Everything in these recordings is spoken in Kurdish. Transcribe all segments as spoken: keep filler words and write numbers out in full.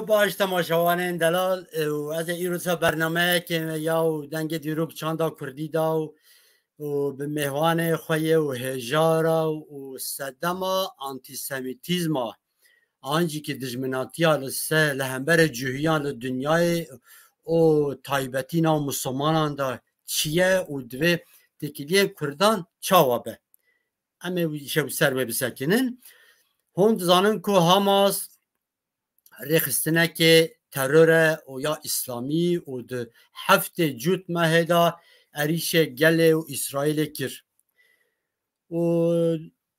Baş temaşevanên delal, û ez ê îro dîsa bernameyekê me ya û dengê dîrok çanda kurdî da û, û bi mêvanê xwe yê û hêja ra û sedema antîsemîtîzma, an jî ki dijminatiya li se-, li hemberê cihûyan li dinyayê û taybetî nav misilmanan de çi ye û divê têkiliyên kurdan çawa be. Em ê wî şev ser wê bisekinin. Hûn dizanin ku Hamas rêxistinekê teror e û ya îslamî û di heftê cût mehê de erîşê gelê û Îsraîlê kir. Û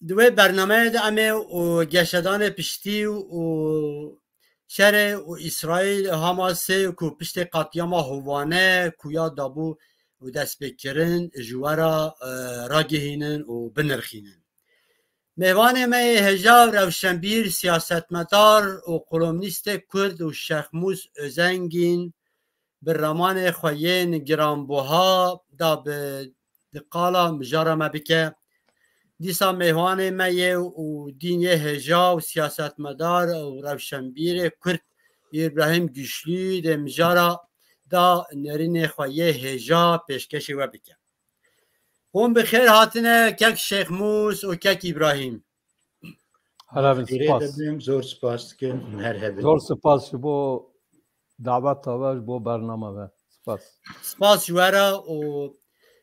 di wê bernameyê de em ê û geşedanê piştî û şerê û Îsraîl Hamasê ku piştê qetlîama Hovane ku ya dabû û destpêkirin ji we re, e, ragihînin û binirxînin. Mêvanê me yê hêja û rewşenbîr, siyasetmedar û kolomnîstê Kurd û Şexmûs Özengîn bi ramanê xwe yên giranbuha da bi di qala mijara me bike. Dîsa mêvanê me yê û dîn yê hêja û siyasetmedar û rewşenbîrê Kurd Îbrahîm Güçlü dê mijara da nerînê xwe yê hêja pêşkêşî we bike. Hûn bi xêr hatine kek Şêxmûs û kek Îbrahîm. Hela bin, Xêrê spas. Dibim, zor spas dikim, her hebin. Zor spas ji bo daweta we, ji bo bernama we. Spas. Spas ji we re û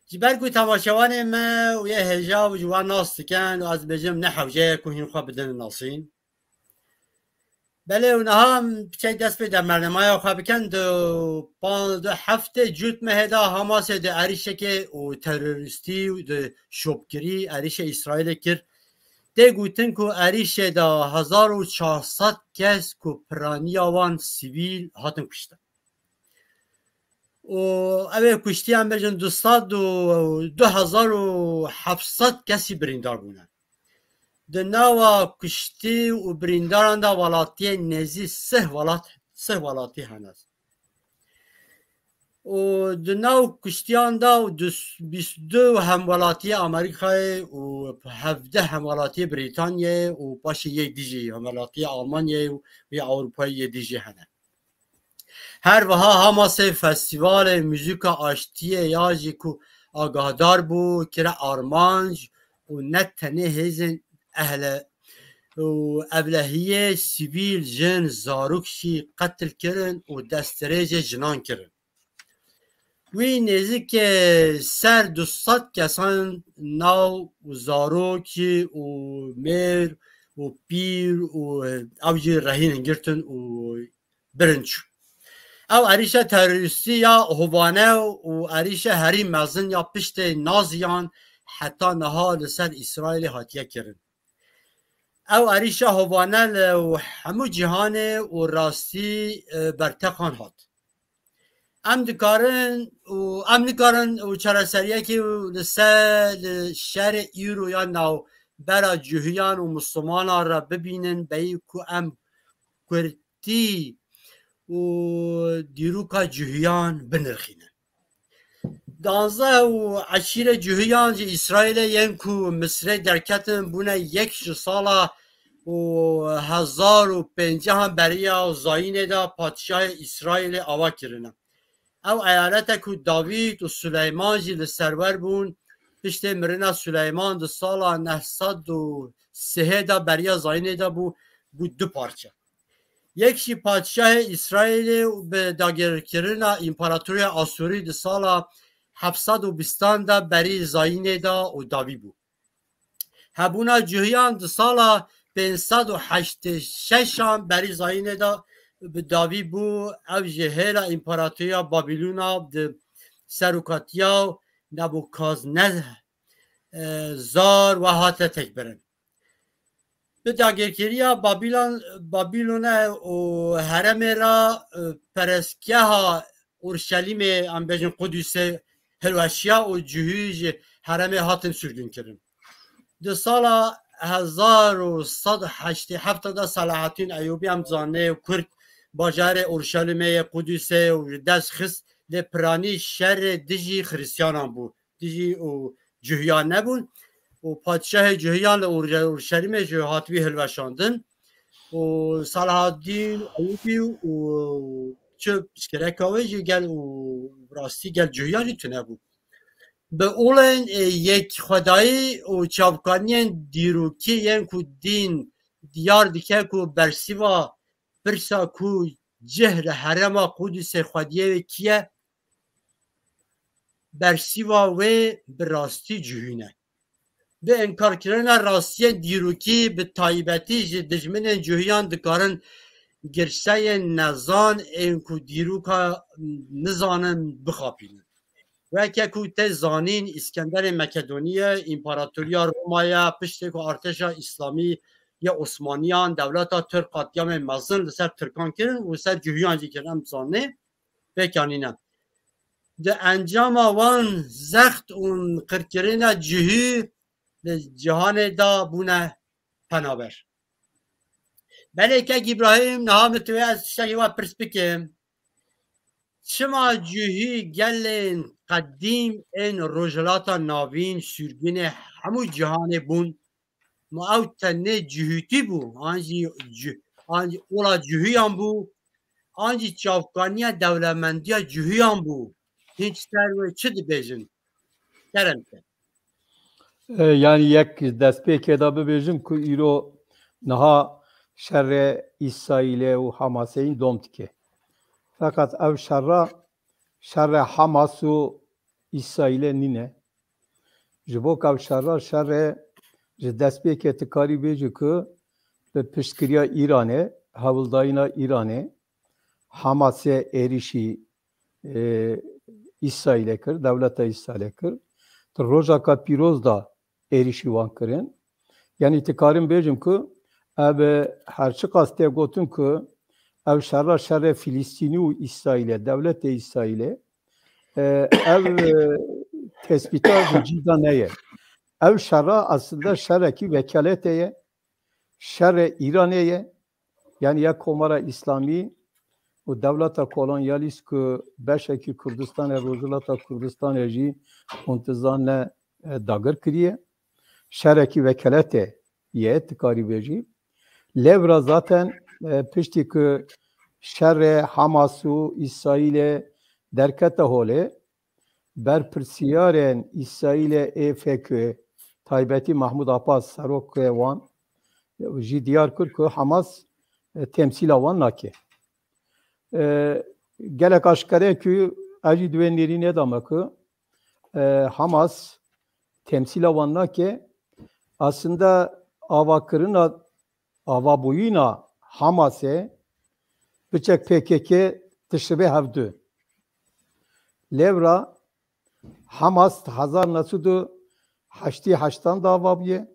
ji ber ku temaşevanê me û yê hêja û ji wan nas dikin û ez bêjim ne hewce ye ku hîn xwe bidin nasîn. Belê û niha em piçek dest pê de bernamaya xwe bikin. Di pan-, di heftê cût mehê de Hamasê di erîşekê û terorîstî û di şopkirî erîşê Îsraîlê kir. Tê gotin ku erîşê de hezar û çar sed kes ku piraniya wan sivîl hatin kuştin. Û ew ê kuştiyan bêjin du sed û du hezar û heft sed kesî birîndar bûne. Di nava kuştî û birîndaran de welatiyên nêzî sih welat, sih welatî hene. Û di nav kuştiyan de du, bîst û du hemwelatiyê Amerîkayê û hevdeh hemwelatiyê Brîtanyayê û paşê yê dî jî hemwelatiyê Almanyayê û yê Ewropayê yê dî jî hene. Her wiha Hamasê festîvalê muzîka aştiyê ya jî ku agahdar bû, kire armanc û ne tenê hêzên ehle û evlehiyê sivîl, jin, zarok jî qetil kirin û destdirêjê jinan kirin. Wî nêzîkê ser du sed kesan nav û zarokî û mêr û pîr û ew jî rehîn girtin û birin çû. Ew erîşa terorîstî ya hovane û erîşa herî mezin ya piştê Naziyan heta niha li ser Îsraîlê hatiye kirin. Ew erîşa hovane li hemû cîhanê û rastî, e, berteqan hat. Em dikarin û em nikarin û çareseriyekê û li ser, li şerê îro ya navbera cihûyan û Mislimanan re bibînin, beyî ku em Kurd tî û dîroka cihûyan binirxînin. Danzdeh û eşîrê cihûyan ji Îsraîlê yên ku Misirê derketin bûne yek ji sala û hezar û pêncehan beriya û zayînê de padşahê Îsraîlê ava kirine. Ew eyalete ku Davîd û Suleyman jî li serwer bûn, piştê mirina Suleyman di sala neh sed û sihê de beriya zayînê de bû, bû du parçe. Yek jî padşahê Îsraîlê bi dagirkirina împaratoriya Asûrî di sala heft sed û bîstan de berî zayînê de û davî bû. Hebûna cihûyan di sala pênc sed û heştê şeşan berî zayînê de bi davî bû. Ev ji hêla împaratoriya Babilona di serokatiya Nebukadnezar we hate têkbirin. Bi dagirkeriya Babilon, Babilone û heremê re, e, perestgeha Urşelîmê, em bêjin Qudusê, hilweşiya û cihû ji heremê hatin sûcdûnkirin. Di sala hezar û sed û heştê heft de Selahaddîn Eyûbî, em zanê, Kurd bajarê Urşelîmê yê Qudusê û ji dest xist, lê piranî şerê dijî Xiristiyanan bû. Dijî û cihûyan nebûn û padşahê cihûyan li Ur-, Urşelîmê ji hatibî hilweşandin. û Selahaddîn Eyûbî û çi pirsgirêka wê jî gel û rastî gel Cuhiyan jî tune bû. Bi olên, e, yekxwedayî û çavkaniyên dîrokî yên ku dîn diyar dike ku bersiva pirsa ku cih li herêma Qudusê xwediyê wê kî ye? Bersiva wê bi rastî Cuhî ne. Bi înkarkirina rastiyên dîrokî, bi taybetî ji dijminên Cuhiyan dikarin girseyên nezan ên ku dîroka nizanin bixapînin. Weke ku tê zanîn, Îskenderê Makedoniyê, Împaratoriya Romayê, piştê ku artêşa Îslamî ya Osmaniyan, dewleta Tirk qetlîamên mezin li ser Tirkan kirin û li ser Cuhiyan jî kirin, em zanê, pêk anîne. Di encama wan zext û qirkirina Cuhî li cihanê de bûne penaber. Belê kek Îbrahîm, niha min tu ez tiştekî we pirs bikim. Çima Cuhî gelên qedîm ên Rojhilata Navîn sûrgûnê hemû cihanê bûn? Ma ew tenê Cuhîtî bû, an jî Cu-, an jî ola Cuhiyan bû, an jî çavkaniya dewlemendiya Cuhiyan bû? Hîn ji ser wê çi dibêjin? Kerem ke. E, yanî yek destpêkê de bibêjim ku îro niha şerê Îsraîlê û Hamasê yîn dom dike. Feqet ev şerra, şerê Hamas û Îsraîlê nîne. Ji bo ku ev şerra şerê ji destpêkê tu karî bêjî ku bi piştgiriya Îranê, hewldayîna Îranê, Hamasê êrîşî, e, Îsraîlê kir, dewleta Îsraîlê kir. Di rojaka pîroz de êrîşî wan kirin. Yanî tu karin bêjim ku ev, her çiqas tê gotin ku ev şerra şerê Filistînî û Îsraîlê, dewletê Îsraîlê, e, ev, e, tespîta ji cî de neye. Ev şerra aslında şerekî vekaletê ye, şerê Îranê ye. Yanî ya Komara Îslamî û dewleta kolonyalîst ku beşekî Kurdistanê, Rojhilata Kurdistanê jî hûn dizane, e, dagir kiriye. Şerekî vekaletê ye, tu karî bêjî. Lê vira zaten, e, piştî ku şerê Hamas û Îsraîlê derkete holê, berpirsiyarên Îsraîlê ê F K, taybetî Mahmûd Abbas, serokê wan, jî diyar kir ku Hamas, e, temsîla wan nake. E, gelek aşkere ku ez jî di wê nêrînê de me ku, e, Hamas temsîla wan nake. Aslında avakirina, avabûyîna Hamasê biçek P K K tişibê hevdu. Lêvra Hamas hezar neh sed û heştî heştan de ava bûye.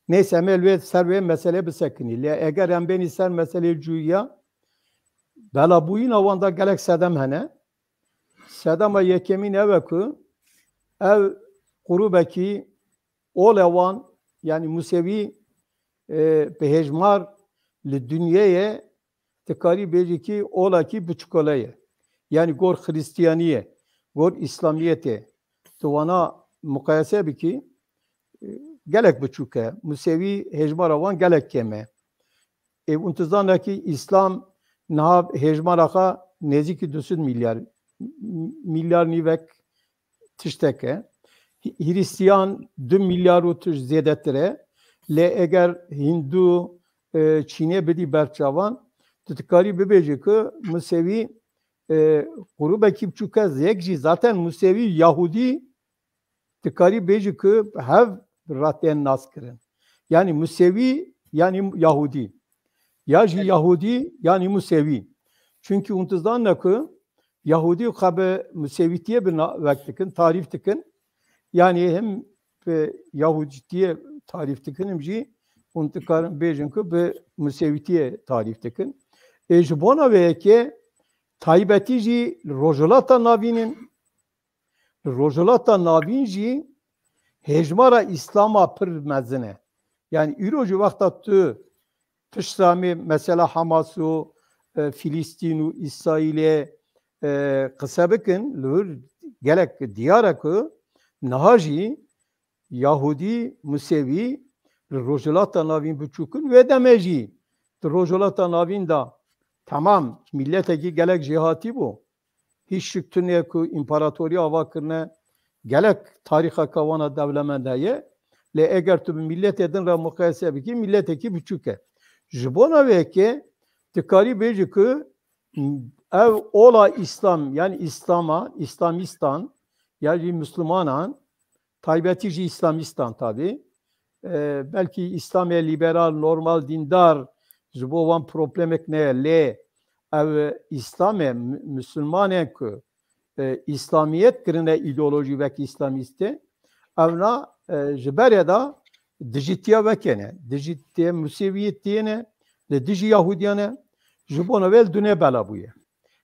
Neyse, em ê li wê ser wê meselê bisekinî. Lê eger em bênî ser meselê Cuhiya, belabûyîna wan de gelek sedem hene. Sedema yekemîn ew e ku ev grûbekî olê wan, yanî Musevî, e, bi hêjmar li dinyê ye, tu karî bêjî kî olakî biçikole ye. Yanî gor Xiristiyaniyê, gor Îslamiyetê, tu wana muqayese bikî, e, gelek biçûk e. Musevî hêjmara wan gelek kêm e. Ê, hûn tu zane kî Îslam niha hêjmara xwe nêzîkî du sed milyar, milyar nîvek tiştek e. Hî-, Hîristiyan du milyar û tişt zêdetir e. Lê eger Hîndû, e, Çînê bidî ber çavan, tu dikarî bibêjî ku Musevî, e, grûbekî biçûk e, yek jî zaten Musevî Yahûdî dikarî bêjî ku hev ra tên nas kirin. Yanî Musevî, yanî Yahûdî. Ya jî Yahûdî, yanî Musevî. Çunkî hûn dizane ku Yahûdî xwe bi Musevîtiyê bi na-, wek dikin, tarîf dikin. Yanî him bi Yahûdîtiyê tarîf dikin, him jî hûn dikarin bêjin ku bi Musevîtiyê tarîf dikin. Ê ji bona vê yekê taybetî jî li Rojhilata Navîn in. Li Rojhilata Navîn jî hêjmara Îslama pir mezin e. Yanî îro jî wexta tu piştramê mesela Hamas û, e, Filîstîn û Îsraîlê, e, qise bikin, li wir gelek diyar e ku niha jî Yahûdî, Musevî li Rojhilata Navîn biçûk in, wê demê jî Rojhilata Navîn de temam milletekî gelek jêhatî bû. Hiç şik tune ku împaratoriya ava kirine, gelek tarîxeka wana dewlemend heye. Lê eger tu bi milletê din re muqayese bikî, milletekî biçûk e. Ji bona vê yekê tu karî bêjî ku ev ola Îslam, yani Îslama, Îslamîstan, ya jî Mislimanan, taybetî jî Îslamîstan tabî. E, belkî Îslamê lîberal, normal, dîndar ji bo wan problemek ne ye, lê ev Îslamê, mi-, Misilmanên ku, e, Îslamiyet kirine îdeolojî wek Îslamîstê, evna, e, ji berê de dijî tiya vekê ne, dijî tê Musêviyê tê ne, li dijî Yahudiyan e, ji bona vê li dunê bela bûye.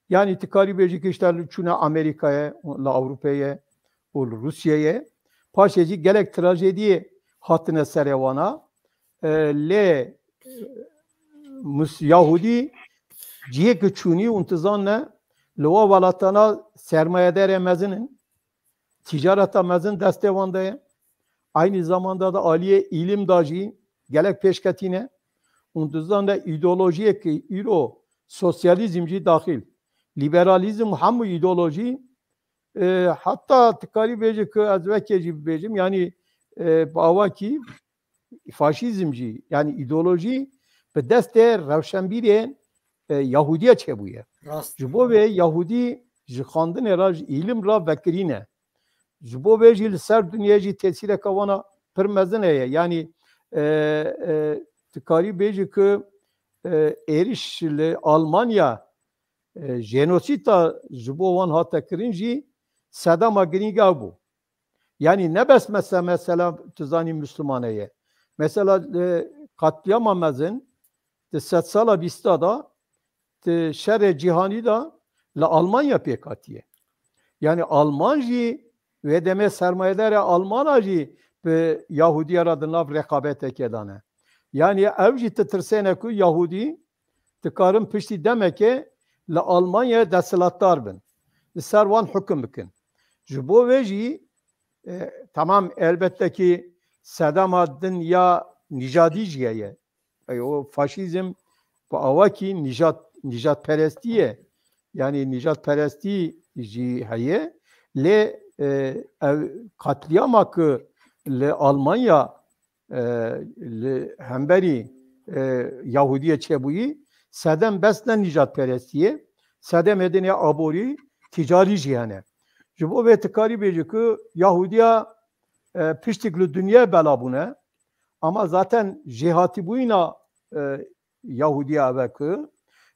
Yani tu karî bêjî ki işte li çûne Amerîkayê, li Ewropeyê û li Rûsyeyê. Paşê jî gelek trajediyê hatine serê wana. E, lê, e, Mus-, Yahudî cihê ki çûnî û tu zanne li wa welatana sermayedarê mezin in. Ticareta mezin destê wan de ye. Aynî zamanda da aliyê îlim da jî gelek pêşketî ne. Û tu zanne îdeolojiyê ki îro sosyalîzm jî daxil. Lîberalîzm hemû îdeolojî, e, heta tu karî bêjî ku ez wekê jî bibêjim, yanî, e, bi awakî faşîzm jî, yanî îdeolojî bi destê rewşenbîrên, e, Yahudiya çêbûye. Rast. Ji bo vê Yahudî ji xandinê re, ji îlim re vekirî ne. Ji bo vê jî li ser dinyê jî tesîreke wana pir mezin heye. Yanî, e, e, tu karî bêjî ku, e, êriş li Almanya, e, jenosîta ji bo wan hate kirin jî sedema girîng ew bû. Yanî ne bes mese-, mesela tu zanî Müslümane ye. Mesela, e, katliama mezin di sedsala bîsta da, di şerê cîhanî da li Almanya pêk hatiye. Yanî Alman jî wê demê sermayedarê Almana jî bi Yahudiya re di nav rekabetekê de ne. Yanî ew jî ditirsêne ku Yahudî dikarin piştî demekê li Almanyayê desthilatdar bin, li ser wan hukum bikin. Ji bo vê jî, e, temam, elbette ki sedema din ya nîjadî jî heye. Ey, o faşîzm bi awakî nîjad, nîjadperestî ye. Yanî nîjadperestî jî heye. Lê, e, ev katliyama ku li Almanya, e, li hemberî, e, Yahudiyê çêbûyî, sedem bes ne nîjadperestî ye. Sedemê din ya aborî, ticarî jî hene. Ji bo vê tu karî bêjî ku Yahudiya, e, piştik li dinyê bela bûne. Ama zaten jêhatîbûyîna, e, Yahudiya ev e ku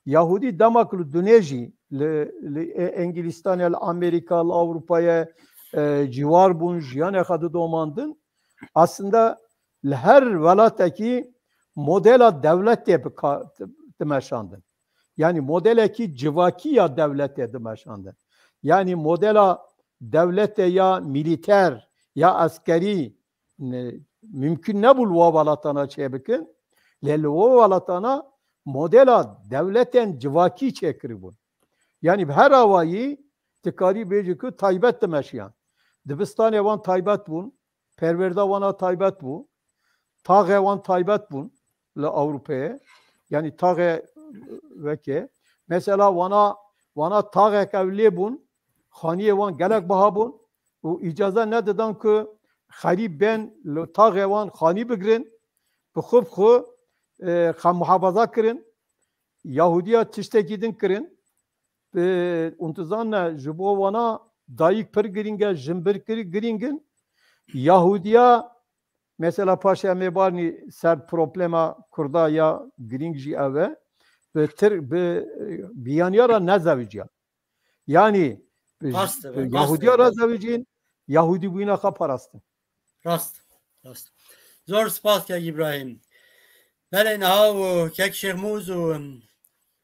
Yahudî dema ku li dunê jî li, li, e, Îngilîstanê, li Amerîka, li Ewropayê, e, ciwar bûn, jiyanê xwe didomandin. Aslında li her welatekî modela dewletê bi ka-, dimeşandin. Yanî modelekî civakî ya dewletê dimeşandin. Yanî modela dewletê ya milîter, ya eskerî, ne, mimkun nebû li wa welatana çêbikin. Lê li wa welatana modela dewletên civakî çêkiribûn. Yanî bi her awayî tu karî bêjî ku taybet dimeşiyan. Dibistanê wan taybet bûn, perwêrda wana taybet bû, taxê wan taybet bûn li Ewropeyê. Yanî taxê weke. Mesela wana, wana taxek ew lê bûn, xaniyê wan gelek biha bûn û îcaze nedidan ku xerîb bên li taxê wan xanî bigirin, bi xwe bi xwe, e, xwe muhafaza kirin. Yahudiya tiştekî din kirin. E, û tu zanî ji bo wana dayik pir girîng e, jin pir kir-, girîng in. Yahudiya, mesela paşê em ê barnî ser problema Kurda ya girîng jî ev e. Bi tir-, bi, e, biyaniya re nezewiciya. Yanî, e, Rast e, bi rast e. Yahudiya re zewicîn, Yahudî bûyîna xwe parastin. Rast, rast. Zor spas kek Îbrahîm. Belê niha û kek Şêxmûz û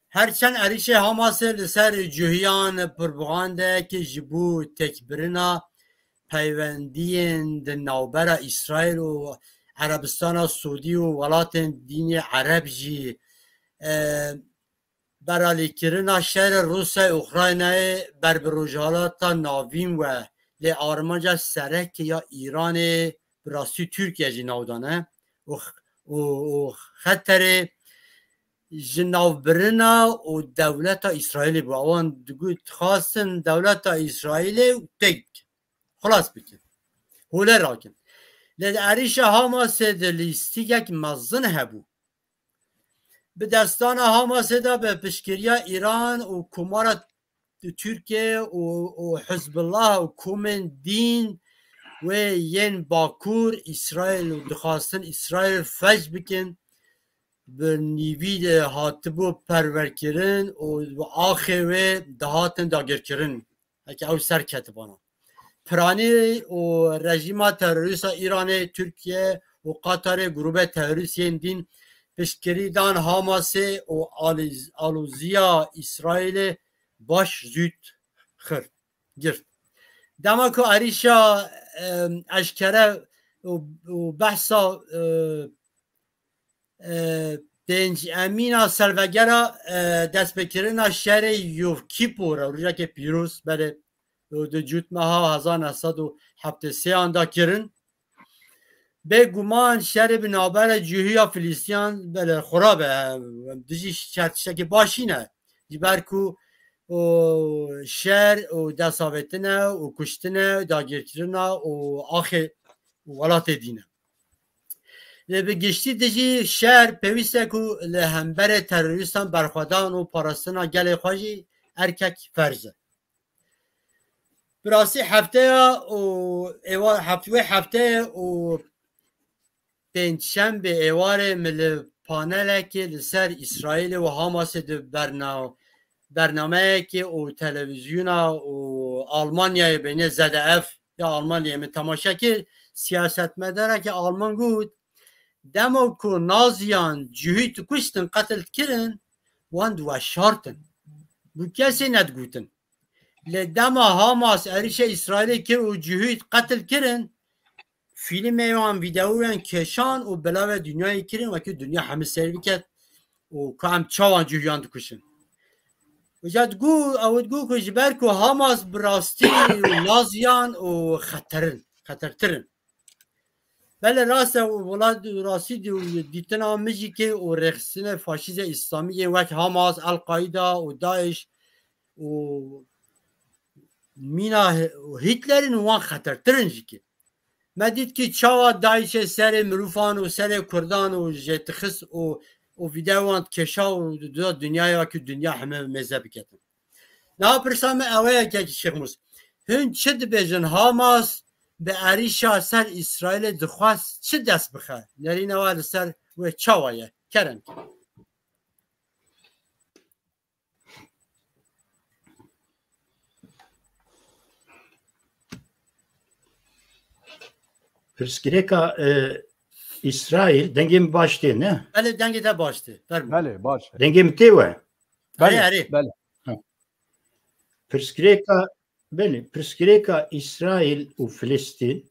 her çend êrîşê Hamasê li ser cuhiyan propagandeyekê ji bo têkbirina peywendiyên di navbera Îsraîl û Erebistana Sûdî û welatên dînê Ereb jî, e, beralîkirina şerê Rûsya û Ukraynayê ber bi Rojhilata Navîn we, lê armanca sereke ya Îranê bi rastî Tirkiye jî navdane û, û, û xeterê ji navbirina û dewleta Îsraîlê bû. Ewan digot, dixwastin dewleta Îsraîlê têk xilas bikin. Hole rakin. Lê di êrîşa Hamasê de lîstikek mezin hebû. Bi destana Hamasê de bi piştgiriya Îran û Komara Tirkiye û, û Hizbullah û komên dîn wê yên Bakur Îsraîl û dixwastin Îsraîl fej bikin, bi nîvî de hatibû perwerkirin û bi axê wê dihatin dagirkirin. Heke ew ser ketibana. Piranî û rejîma terorîsta Îranê, Tirkiye û Qatarê grûbê terorîst yên dîn piştgirî dan Hamasê û aliz-, alûziya Îsraîlê baş zût xir, girt. Dema ku êrîşa, em, eşkere û, û behsa, e, e, pênc emîna servegera, e, destpêkirina şerê Yom Kîpûr e, rojekê pîroz, belê, û di cût meha hezar neh sed û heftê sê an da kirin. Bêguman şerê bi navbera cihûya Filîstiyan, belê, xurab e, dijî şer tiştekî baş nîne. Ji ber ku û şer û destavêtine û kuştine, dagirkirina û axê welatê dî ne. Lê bi giştî dijî şer pêwîst e ku li hemberê terorîstan berxwedan û parastina gelê xwe jî erkek ferz e. Bi rastî hefteya û êwa-, heft-, wê hefteyê û pêncşembê êwarê min li panelekê li ser Îsraîlê û Hamasê di berna-, bernameyekê û televîzyona û Almanyayê bêne Z D F ya Almanyayê min temaşe kir, siyasetmedarekî Alman got, dema ku Naziyan cihû dikuştin, qetil dikirin, wan diweşartin. Bi kesê nedigotin. Lê dema Hamas êrîşa Îsraîlê kir û cihû qetil kirin, fîlmê wan, vîdeoyan kêşan û bilave dinyayê kirin, wekî dinya hemî seyr biket û ku em çawan cihûyan dikuşin. Îca digo, ew digo ku ji ber ku Hamas bi rastî û Naziyan û xeterin, xetertir in. Belê rast e, welat rastî dîtina min jî kê û rêxistinê faşîzê îslamî yên wek Hamas, El-Qaîda û DAIŞ û mîna Hi-, û Hitlerîn û wan xetertir in jî kê. Me dît kî çawa DAIŞê serê mirovan û serê Kurdan û jê dixist û, û vîdeoyan dikêşa û da dinyaya ku dinya heme mêze biketin. Niha pirsa me ew e, yekekî Şêx Mûs. Hûn çi dibêjin, Hamas bi êrîşa ser Îsraîlê dixwest çi dest bixe? Nerîna we li ser wê çawa ye? Kerem. Pirsgirêka, e, Îsraîl, dengê min baş tê, ne? Belê, dengê te baş tê. Fermo. Belê, baş e. Dengê min tê we? Belê, Erê, erê. Belê. Ha. Pirsgirêka, belê, pirsgirêka Îsraîl û Filistîn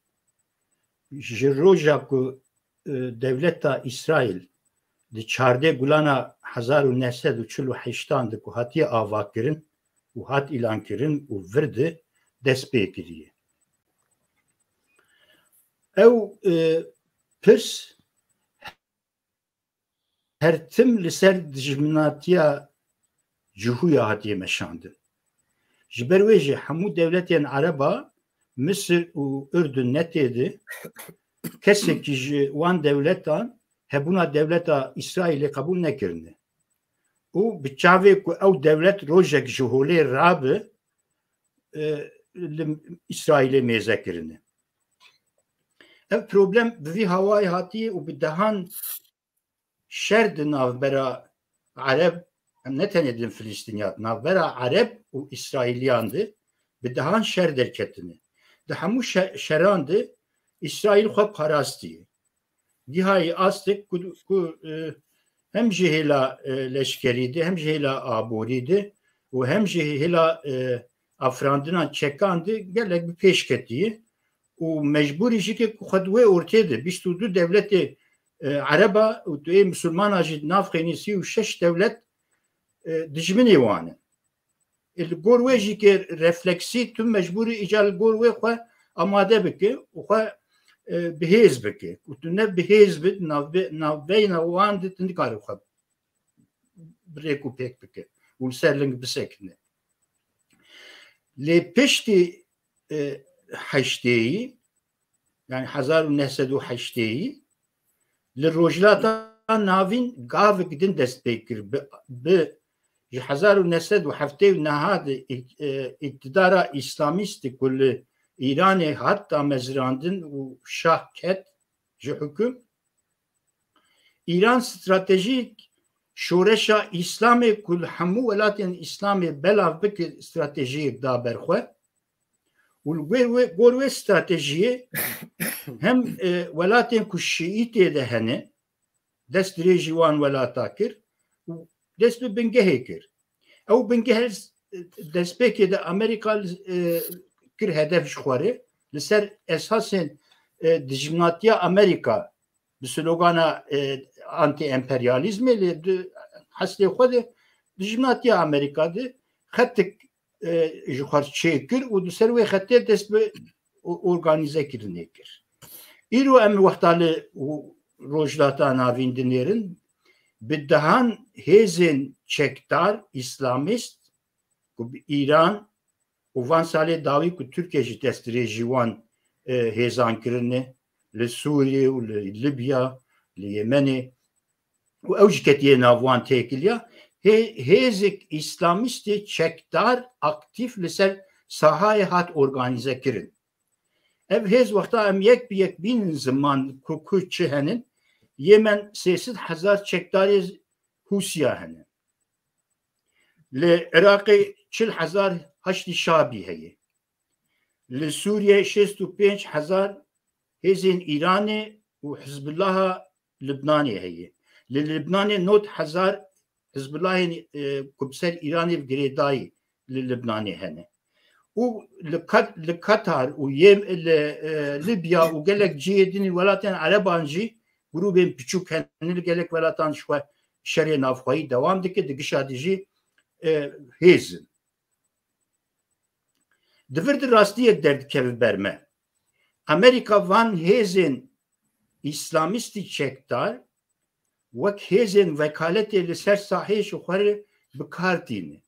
ji roja ku, e, dewleta Îsraîl di çardeh Gulana hezar û neh sed û çil û heştan de ku hatiye avakirin û hat îlankirin û vir de dest pê kiriye. Ew, e, pirs her tim li ser dijminatiya cihûya hatiye meşandin. Ji ber wê jî hemû dewletên Ereba, Misir û Urdun ne tê de, kesekî ji wan dewletan hebûna dewleta Îsraîlê qebûl nekirine. Û bi çavê ku ew dewlet rojek ji holê rabe, e, li Îsraîlê mêze kirine. Ev problem bi vî hawayê hatiye û bi dehan şer di navbera Ereb, em ne tenê din Filistîniyan, navbera Ereb û Îsraîliyan de bi dehan şer derketine. Di hemû şe-, şeran de Îsraîl xwe parastiye. Gihayî astek ku, ku, e, hem ji hêla, e, leşkerî de, hem ji hêla aborî de û hem ji hêla, e, afirandina çekan de gelek bi pêş ketiye û mecbûrî jî ke ku xwe di wê ortê de bîst û du dewletê, e, Ereba û tu ê Misilmana jî di nav xênî sî û şeş dewlet, e, dijminê wan in. E, li gor wê jî ke refleksî tu mecbûrî îcar li gor wê xwe amade bike û xwe, e, bihêz bike. Û tu ne bihêz bit, navbe-, navbeyna wan de tu nikarî xwe rêk û pêk bike û li ser ling bisekine. Lê piştî, e, heştêyî, yani hezar û neh sed û heştêyî, li Rojhilata Navîn gavik din dest pê kir. Bi, bi ji hezar û neh sed û heftê û neh de îk-, e, îktidara îslamîstî ku li Îranê hat damezirandin û şah ket ji hukum, Îran stratejîk şoreşa Îslamê ku li hemû welatên Îslamê belav bike stratejiyek da ber xwe û li gor wê, gor wê stratejiyê hem, e, welatên ku Şiî tê de hene, dest dirêjî wan welata kir û dest bi bingehê kir. Ew bingeh destpêkê de Amerîka, e, kir hedef ji xwe re li ser esasên, e, dijminatiya Amerîka bi slogana, e, anti-emperyalîzmê lê di heslê xwe de dijminatiya Amerîka de xetik, e, ji xwe çêkir û di ser wê xetê dest bi o-, organîzekirinê kir. Îro em wexta li Rojhilata Navîn dinêrin, bi dehan hêzên çekdar, îslamîst, ku bi Îran û van salê dawî ku Tirkiye jî destdirêjî wan, e, hêzan kirine, li Sûriyê û li Libya, li Yemenê û ew jî ketiye nav wan têkiliya, hê-, hêzek îslamîstê çekdar, aktîf li ser sahayê hat organîze kirin. Ev hêz wexta em yek bi yek bînin ziman ku, ku çi henin, Yemen sê sed hezar çekdarê Hûsiya hene. Li Iraqê çil hezar Haşdî Şabî heye. Li Sûriyê şêst û pênc hezar hêzên Îranê û Hizbullaha Libnanê heye. Li Libnanê nod hezar Hizbullahên, e, ku bi ser Îranê bi girêdayî li Libnanê hene. Û li Kat-, li Katar û yê, li, e, Libya û gelek cihê din ê welatên Ereban jî grûbên piçûk hene, li gelek welatan ji xwe şerê navxweyî dewam dike, di gişa dijî, e, hêz in. Di vir de rastiyek derdikeve ber me. Amerîka van hêzên îslamîstî çekdar wek hêzên vekaletê li ser saheyê ji xwe re bi kar tîne.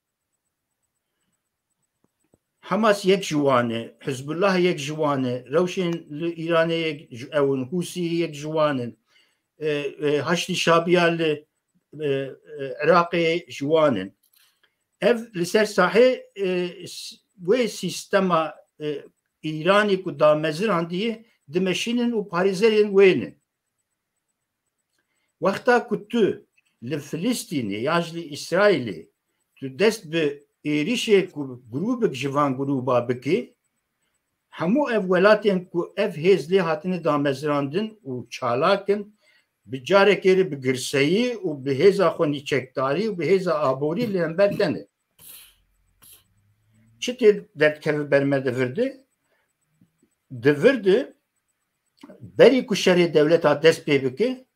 Hamas yek ji wan e, Hizbullah yek ji wan e, rewşên li Îranê yek ji, ew in, Hûsî yek ji wan in. E, e, Haşdî Şabiya li, e, e, Iraqê ji wan in. Ev li ser sahê, e, s-, wê sîstema, e, Îranê ku damezirandiye dimeşînin û parêzerên wê ne. Wexta ku tu li Filistînê yan jî li Îsraîlê tu dest bi êrişê ku grûbek ji van grûba bikî, hemû ev welatên ku ev hêz lê hatine damezirandin û çalak in, bi carekê re bi girseyî û bi hêza xwe nîçekdarî û bi hêza aborî li hember te ne. Çi tê derdikeve ber me di vir de? Di vir de berî ku şerê dewleta dest pê bike,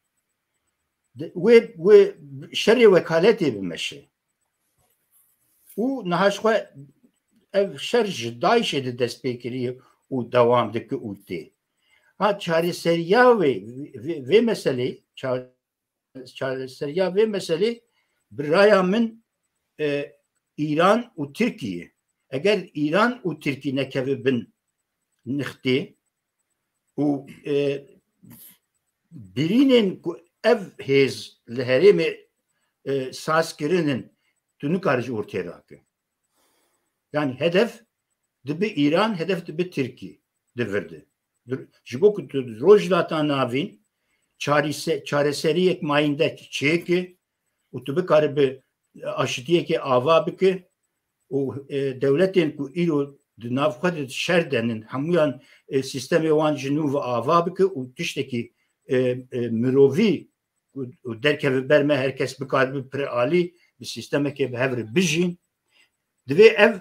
di-, wê, wê şerê wekaletê bimeşe. Û niha ji xwe ev şer ji DAIŞê de dest pê kiriye û dewam dike û tê. Ha, çareseriya wê, vê, vê meselê, ça-, çareseriya vê meselê bi raya min, e, Îran û Tirkiye. Eger Îran û Tirkî nekeve bin nixtê û, e, birînên ku ev hêz li herêmê, e, saz kirinin, tu nikarî ji ortê rake. Yani hedef dibe Îran, hedef dibe Tirkî di vir de. Ji bo ku tu Rojhilata Navîn çarise-, çareseriyek mayînde çêke û tu bikare bi aşitiyekê ava bike û, e, dewletên ku îro di nav xwe de şer denin, hemûyan, e, sîstemê wan ji nû ve ava bike û tiştekî, e, e, mirovî û, û derkeve ber me, her kes bikare bi piralî, bi sîstemekê bi hev re bijîn. Divê ev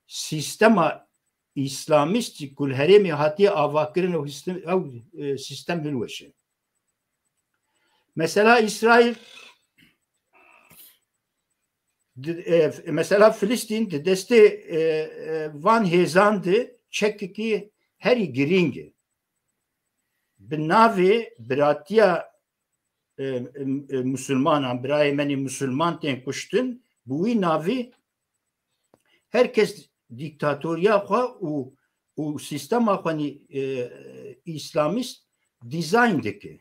sîstema îslamîstî ku li herêmê hatiye avakirin û hîstim-, ew, e, sîstem hilweşe. Mesela Îsraîl, di-, e, mesela Filistîn di destê, e, e, van hêzan de çekekî herî girîng e. Bi navê Biratiya e, e, musulmanan, birayê me nê musulman tên kuştin, bi wî navî her kes dîktatoriya xwe û, û sîstema xwe nî, e, îslamîst dîzayn dike.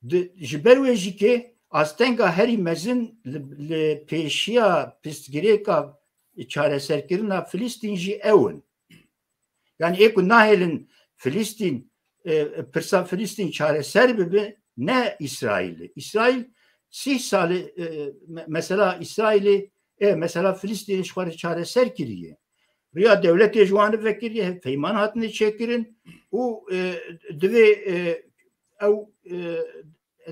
Di, ji ber wê jî ke astenga herî mezin li, li pêşiya pirsgirêka çareserkirina Filistîn jî ew in. Yani ê ku nahêlin Filistîn, e, pirsa Filistîn çareser bibe, ne Îsraîlê. Îsraîl sîh salê, e, me-, mesela Îsraîlê, e, mesela Filistînê ji xwe re çareser kiriye. Riya dewletê ji wan re vekiriye, peyman hatine çêkirin û, e, divê, e, ew, e,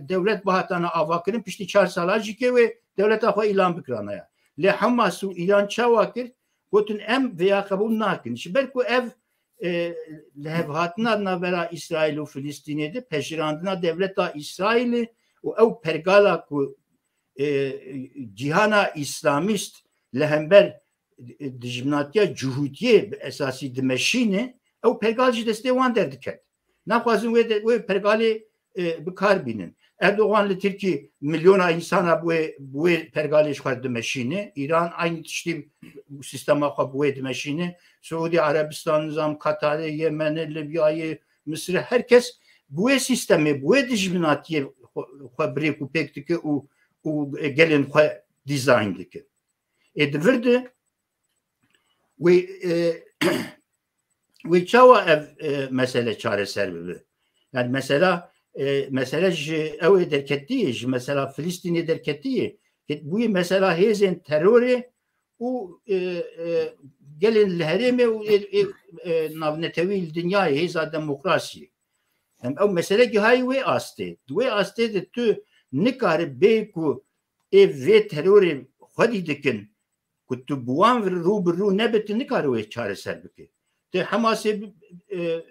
dewlet bihatana avakirin, piştî çar sala jî ke wê dewleta xwe îlan bikirana ya. Lê Hamas û Îran çawa kir? Gotin, em vêya qebûl nakin. Ji ber ku ev, e, lihevhatina navbera Îsraîl û Filistînê de pejirandina dewleta Îsraîlê û ew pergala ku, e, cîhana îslamîst li hember dijminatiya cihûtiyê bi esasî dimeşîne, ew pergal ji destê wan derdiket. Naxwazin wê de, wê pergalê, e, bi kar bînin. Erdogan li Tirkî milyona însana bi wê, bi wê pergalê ji xwe dimeşîne. Îran aynî tiştî sîstema xwe bi wê dimeşîne. Siûdî Erebistan, nizam Katarê, Yemenê, Libyayê, Misirê, her kes bi wê sîstemê, bi wê dijminatiyê xwe, xwe bi rêk û pêk dike û, û gelên xwe dîzayn dike. Ê di vir de wê, e, wê çawa ev, e, mesele çareser bibe? Yani mesela, e, mesele ji ew ê derketiyê, ji mesela Filistînê derketiyê, ke bûye mesela hêzên terorê û, e, e, gelên li herêmê û ê, ê, e, navnetewî li dinyayê, hêza demokrasiyê. Em ew mesele gihayî wê astê. Di wê astê de tu nikare bê ku ê vê terorê xwedî dikin, ku tu bi wan rû bi rû nebe, tu nikare wê çareser bike. Tu Hemasê bi-, e,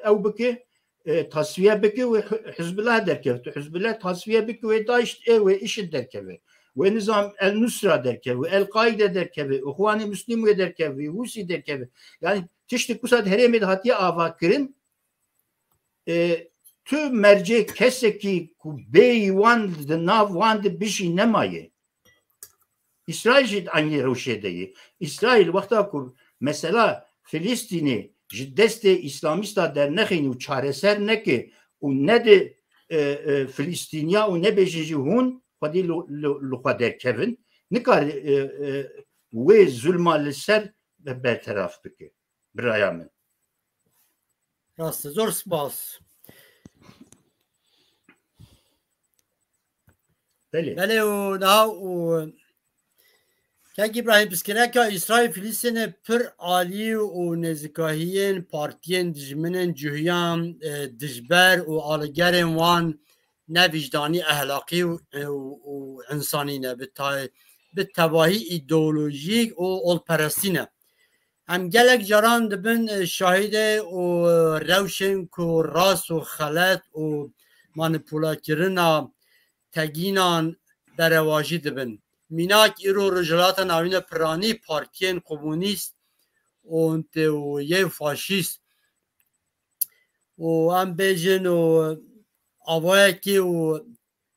ew bike, e, tasfiye bike, wê Hi-, Hizbullah derkeve. Tu Hizbullah tasfiye bike, wê DAIŞ, e, wê IŞİD derkeve. Wê nizam El Nusra derkeve, wê El Qaide derkeve, Ihwanê Muslim wê derkeve, Hûsî derkeve. Yani tiştê ku sat herêmê de hatiye avakirin, e, tu mercê kesekî ku bêyî wan di nav wan de bijî nemaye. Îsraîl jî di eynî rewşê de ye. Îsraîl wexta ku mesela Filistînê ji destê îslamîsta dernexîne û çareser neke û nede, e, e, Filistîniya û nebêje jî hûn xwedî li, li, li xwe derkevin, nikare, e, e, wê zulma li ser berteraf bike. Biraya min. Rast e, zor spas. Belê. Belê û niha û Kek Îbrahîm, pirsgirêka Îsraîl Filistînê pir alî û nêzîkahiyên partiyên dijminên cuhiyan, e, dijber û aligerên wan ne vîcdanî, ehlaqî û, û, û însanî ne, bi tay-, bi tevahî îdeolojîk û olperestî ne. Em gelek caran dibin, e, şahidê û rewşên ku rast û xelet û manîpulakirina tegînan berevajî dibin. Mînak îro Rojhilata Navîn de piranî partiyên komunîst û te-, û yê faşîst û em bêjin û avayekî û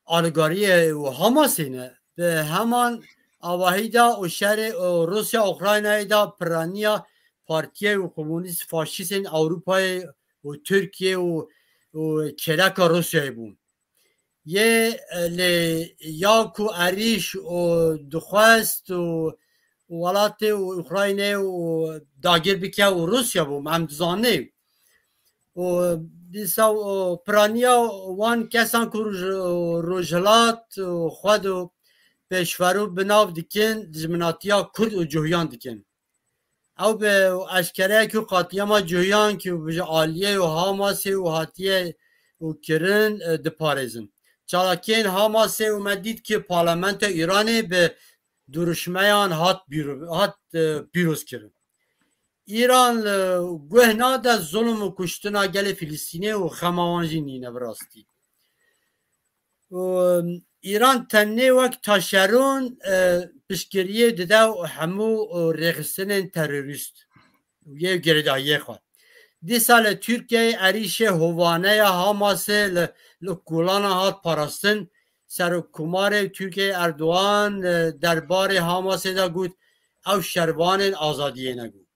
aligariyê û Hamasê ne. Bi heman avahî de û şerê û Rûsya Ukraynayê de piraniya partiyê û komunîst faşîstên Ewropayê û Tirkiye û, û kêleka Rûsyayê bû. Yê, e, lê ya ku êrîş û dixwest û, û welatê û Ukraynayê û dagir bike û Rûsya bû, em dizanê. Û dîsa, û piraniya wan kesan ku roj-, rojhilat û xwe do pêşverû bi nav dikin, dijminatiya Kurd û cuhiyan dikin. Ew bi eşkereyek û qatliyama cuhiyan ku bi ji aliyê û Hamasê û hatiye û kirin, e, diparêzin. Çalakiyên Hamasê û me dît ku parlamentoya Îranê bi duruşmeyan hat bîro-, hat, e, pîroz kirin. Îran, e, guh nade zulm û kuştina gelê Filistînê û xema wan jî nîne bi rastî. Û, e, Îran tenê wek taşeron, e, piştgiriyê dide û hemû, e, rêxistinên terorîst û yê girêdayiyê xwe. Dîsa li Tirkiyeyê êrîşê hovane ya Hamasê li, li Golanan hat parastin. Serokkomarê Tirkiyeyê Erdogan li derbarê Hamasê de got, ew şervanên azadiyê ne got.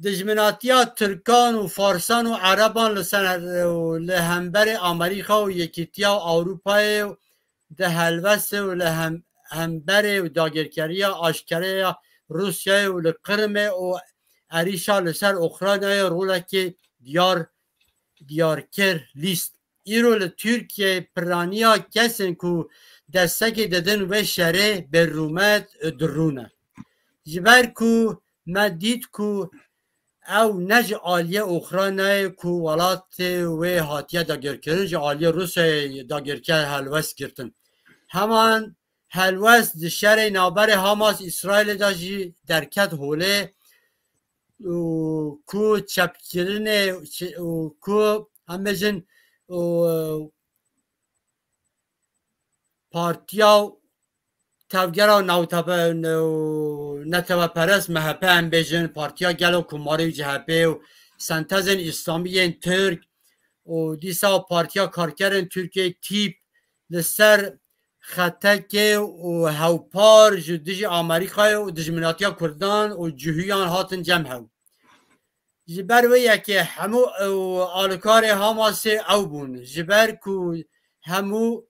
Dijminatiya Tirkan û Farsan û Ereban li ser, li hemberê Amerîka û Yekîtiya Ewropayê û di helwestê û li hem-, hemberê û dagirkeriya aşkere ya Rûsyayê û li Qirmê û êrîşa li ser Ukraynayê rolekê diyar, diyar kir, lîst. Îro li Tirkiyeyê piraniya kesên ku destekê didin wê şerê bê rûmet û dirû ne. Ji ber ku me dît ku ew ne ji aliyê Ukraynayê ku welatê wê hatiye dagirkirin, ji aliyê Rûsyayê dagirker helwest girtin. Heman helwest di şerê navberê Hamas Îsraîlê de jî derket holê û ku çepkirinê û ku em bêjin û partiya tevgera navtepe-, neteweperest M H P em bêjin, Partiya Gel û Komarê û C H P û Sentezên Îslamî yên Tirk û dîsa Partiya Karkerên Tirkiyê, TÎP, li ser xetekê û hewpar ji dijî Amerîkayê û dijminatiya Kurdan û cihûyan hatin cem hew. Ji ber wê yekê hemû ew alîkarê Hamasê ew bûn. Ji ber ku hemû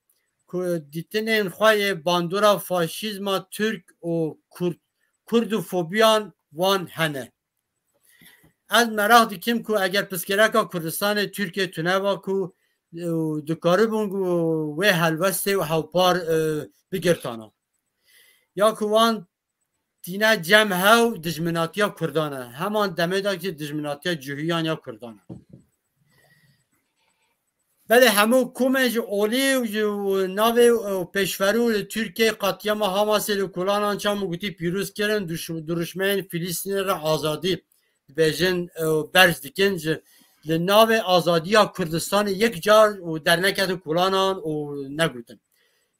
ku dîtinên xwe yê bandora faşîzma Tirk û Kurd, kurdofobiyan wan hene. Ez meraq dikim ku eger pirsgirêka Kurdistanê Tirkiyê tuneba ku, e, dikaribûn ku wê helwestê û hewpar, e, bigirtana. Ya ku wan tîne cem hew dijminatiya Kurdan e. Heman demê de jî dijminatiya cihûyan ya Kurdan e. Belê hemû komên ji olî û ji navê û pêşverû li Tirkiyeyê qetlîama Hamasê li Kolanan çawa gotî pîroz kirin, duş-, duruşmeyên Filistînê re azadî dibêjin û berz dikin ji li navê azadiya Kurdistanê yek car û derneketin Kolanan û negotin.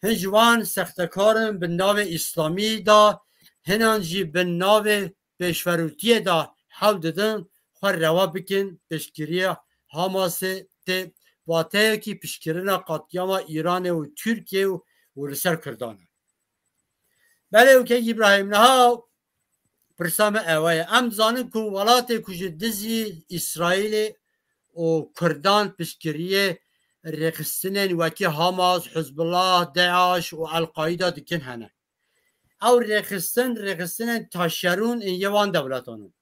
Hin ji wan sextekar in bi navê Îslamî de, hinan jî bi navê pêşverûtiyê de hewl didin xwe rewa bikin piştgiriya Hamasê tê wateyekî piştgirina qetlîama Îranê û Tirkiyê û, û li ser Kurdan e. Belê û kek Îbrahîm niha pirsa me ewe ye. Em dizanin ku welatê ku ji dijî Îsraîlê û Kurdan piştgiriyê rêxistinên wekî Hamas, Hizbullah, DAIŞ û El-Qaîda dikin hene. Ew rêxistin, rêxistinên taşerûn ên yê wan dewletan in.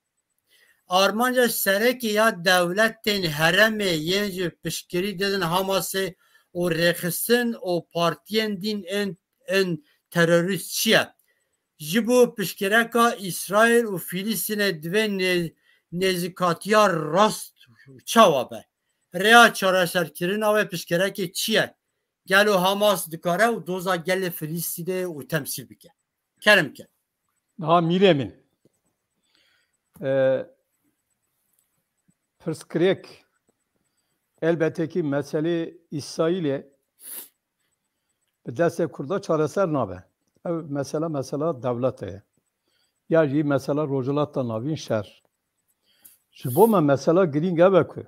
Armanca serekê ya dewletên herêmê yên ji piştgirî didin Hamasê û rêxistin û partiyên dîn ên, ên terorîst çi ye? Ji bo piştgirêka Îsraîl û Filistînê divê nê-, nêzîkatiya rast çawa be? Rêya çareserkirina wê piştgirêkê çi ye? Gelo Hamas dikare û doza gelê Filistînê û temsîl bike? Kerem ke. Ha, mîrê min. Ee, pirsgirêk, elbette ki meselê Îsraîlê bi destê Kurda çareser nabe. Ev mesela, mesela dewlete ye. Ya jî mesela Rojhilata Navîn şer. Ji bo me mesela girîng ev e ku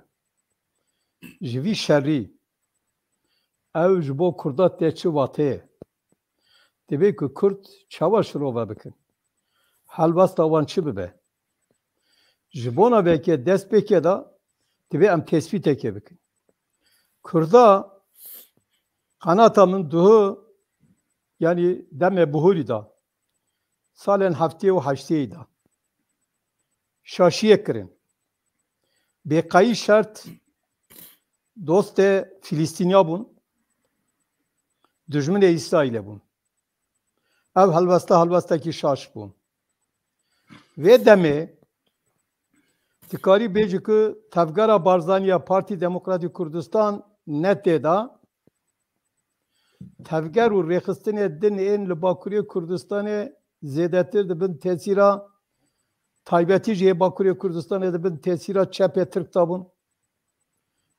ji vî şerî ew ji bo Kurda tê çi wateyê? Divê ku Kurd çawa şirove bikin? Helwesta wan çi bibe? Ji bona veke dest pêke de divê em tespîtekê bikin. Kurda qenata min duhu, yanî demê bihurî de, salên heftê û heştê de şaşiyê kirin. Bêqayî şert dostê Filistîniya bûn, dijminê Îsraîlê bûn. Ev helwesta helwestekî şaş bû. Vê demê dikarî bêjî ku tevgera Barzanî ya Partî Demokratîk Kurdistan ne tê de, tevger û rêxistinê din ên li Bakurê Kurdistanê zêdetir di bin tesîra, taybetî jî yê Bakurê Kurdistanê di bin tesîra çepê Tirk de bûn,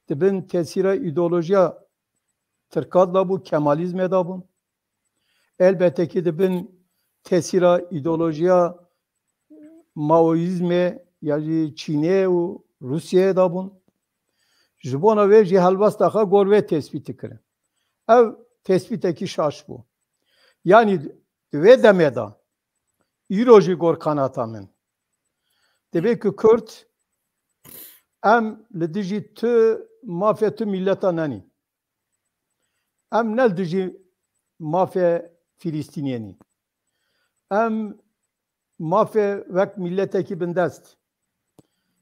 di bin tesîra îdeolojiya Tirkan de bû, Kemalîzmê de bûn. Elbette ki di bin tesîra îdeolojiya Maoîzmê ya jî Çînê û Rûsyayê de bûn. Ji bona wê jî helwesta xwe gor wê tespîtî kirin. Ev tespîtekî şaş bû. Yanî di wê demê de, îro jî gor kanata min, divê ku Kurd, em li dijî tu mafê tu mîleta nenî. Em ne li dijî mafê Filistîniyê nî. Em mafê wek mîletekî bindest.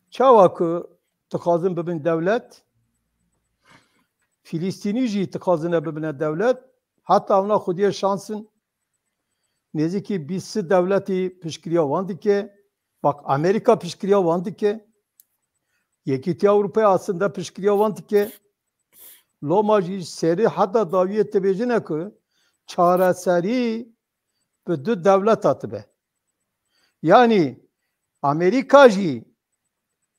Çawa ku dixwazin bibin dewlet, Filistînî jî dixwazine bibine dewlet, heta ewna xwediyê şans in. Nêzîkî bîst sî dewletî piştgiriya wan dike. Bak, Amerîka piştgiriya wan dike. Yekîtiya Ewropayê aslında piştgiriya wan dike. Loma jî serî heta dawiyê dibêjine ku çareserî bi du dewleta dibe. Yanî Amerîka jî,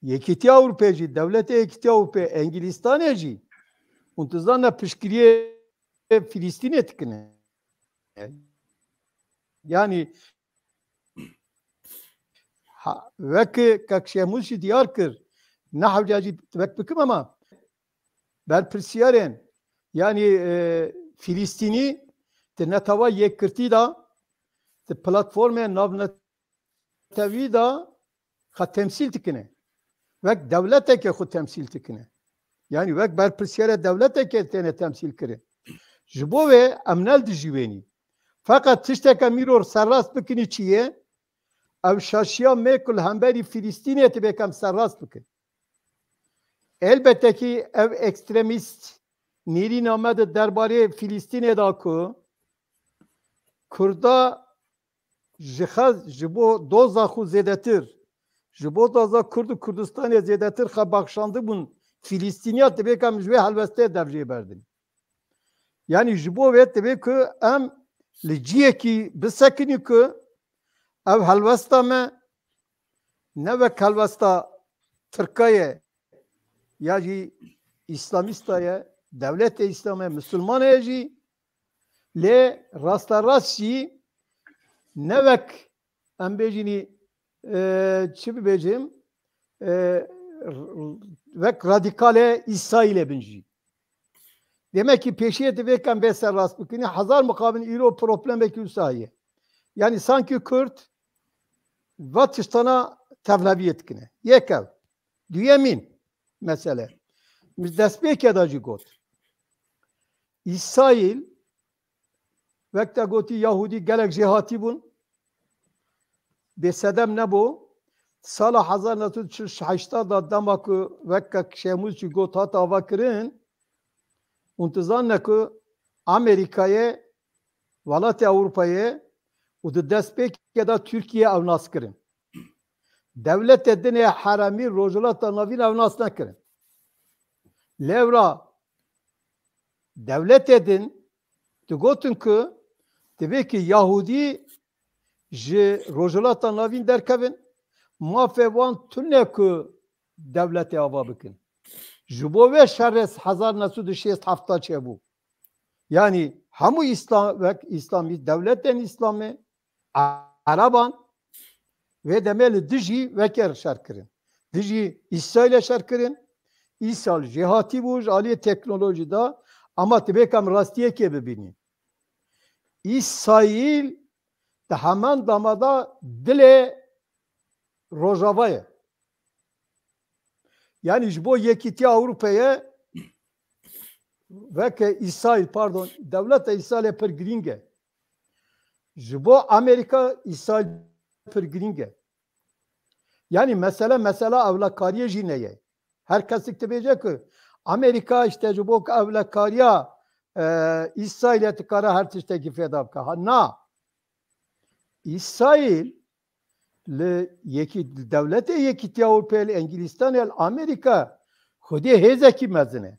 Yekîtiya Ewropayê jî, dewletê Yekîtiya Ewropayê, Engilistanê jî, hûn dizane piştgiriyê Filistînê dikine. Yanî ha, wek Kek Şehmûz jî diyar kir, ne hewce jî wek bikim ama berpirsiyarên, yanî, e, Filistînî di Netewa Yekgirtî de, di platformê navnetewî de xwe temsîl dikine. Wek dewleteke xwe temsîl dikine. Yanî wek berpirsiyarê dewleteke têne temsîl kirin. Ji bo wê em ne li dijî wê nî. Feqet tişteke mîro serrast bikinî çi ye? Ev şaşiya me ku li hemberî Filistînê tibê em serrast bikin. Elbette ki ev ekstremîst nêrîna me di derbarê Filistînê de ku Kurda ji xwe, ji bo doza xwe zêdetir, ji bo doza Kurd û Kurdistanê zêdetir xwe baxşandibûn Filistîniya, tibê em ji wê helwestê dev jê berdin. Yanî ji bo vê tibê ku em li ciyekî bisekinî ku ev helwesta me ne wek helwesta Tirka ye ya jî Îslamîsta ye, dewletê Îslam e, Misilman e jî, lê rasterast jî ne wek em bêjînî, e, çi bibêjim, e, r-, wek radîkalê Îsraîlê bin jî. Demek ki pêşiyê divê em vê serrast bikin. Hezar mixabin îro problemekî wisa ye. Yanî sanki Kurd va tiştana tevleviyê dikine. Yek ev. Duyemîn mesele. Min destpêkê de jî got. Îsraîl, wek te gotî, Yahûdî gelek jêhatî bûn. Bêsedem nebû. Sala hezar neh sed û çil û heşt de dema ku wek Kek Şemûz jî got hat avakirin, hûn dizanine ku Amerîkayê, welatê Ewropayê û di destpêkê de Tirkiye ew nas kirin. Dewletê din ê heremî Rojhilata Navîn ew nas nekirin. Lewra dewletê din digotin ku divê ki Yahûdî ji Rojhilata Navîn derkevin, mafê wan tune ku dewletê ava bikin. Ji bo vê şerê hezar neh sed û şêst hefta çêbû. Yanî hemû Îslam, wek Îslamî, dewletên Îslamê, Ereban, vê demê li dijî wekê şer kirin. Dijî Îsraîlê şer kirin. Îsraîl jêhatî bû ji aliyê teknolojî de, ama divê em rastiyekê bibînîn. Îsraîl di heman dema de dilê Rojava ye. Yanî ji bo Yekîtiya Ewropayê weke Îsraîl, pardon, dewleta Îsraîlê pir girîng e. Ji bo Amerîka Îsraîl pir girîng e. Yanî mesele, mesela ewlekariyê jî neye. Her kesik dibêje ku Amerîka işte ji bo ku ewlekariya, e, Îsraîlê dikare her tiştekî feda bike. Ha, na. Îsraîl li yekî-, dewletê Yekîtiya Ewropayê, li Engilistanê, li Amerîka xwedî hêzekî mezin e.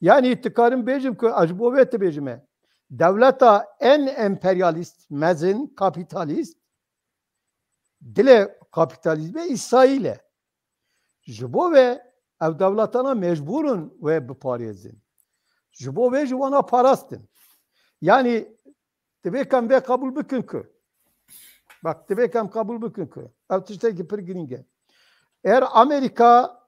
Yanî dikarim bêjim ku ez ji bo vê dibêjim e. Dewleta en emperyalîst, mezin, kapîtalîst, dilê kapîtalîzmê Îsraîl e. Ji bo vê ev dewletana mecbûr in wê biparêzin. Ji bo vê ji wana parastin. Yanî divê em vê qebûl bikin ku, bak, divê em qebûl bikin ku ev tiştekî pir girîng e. Eger Amerîka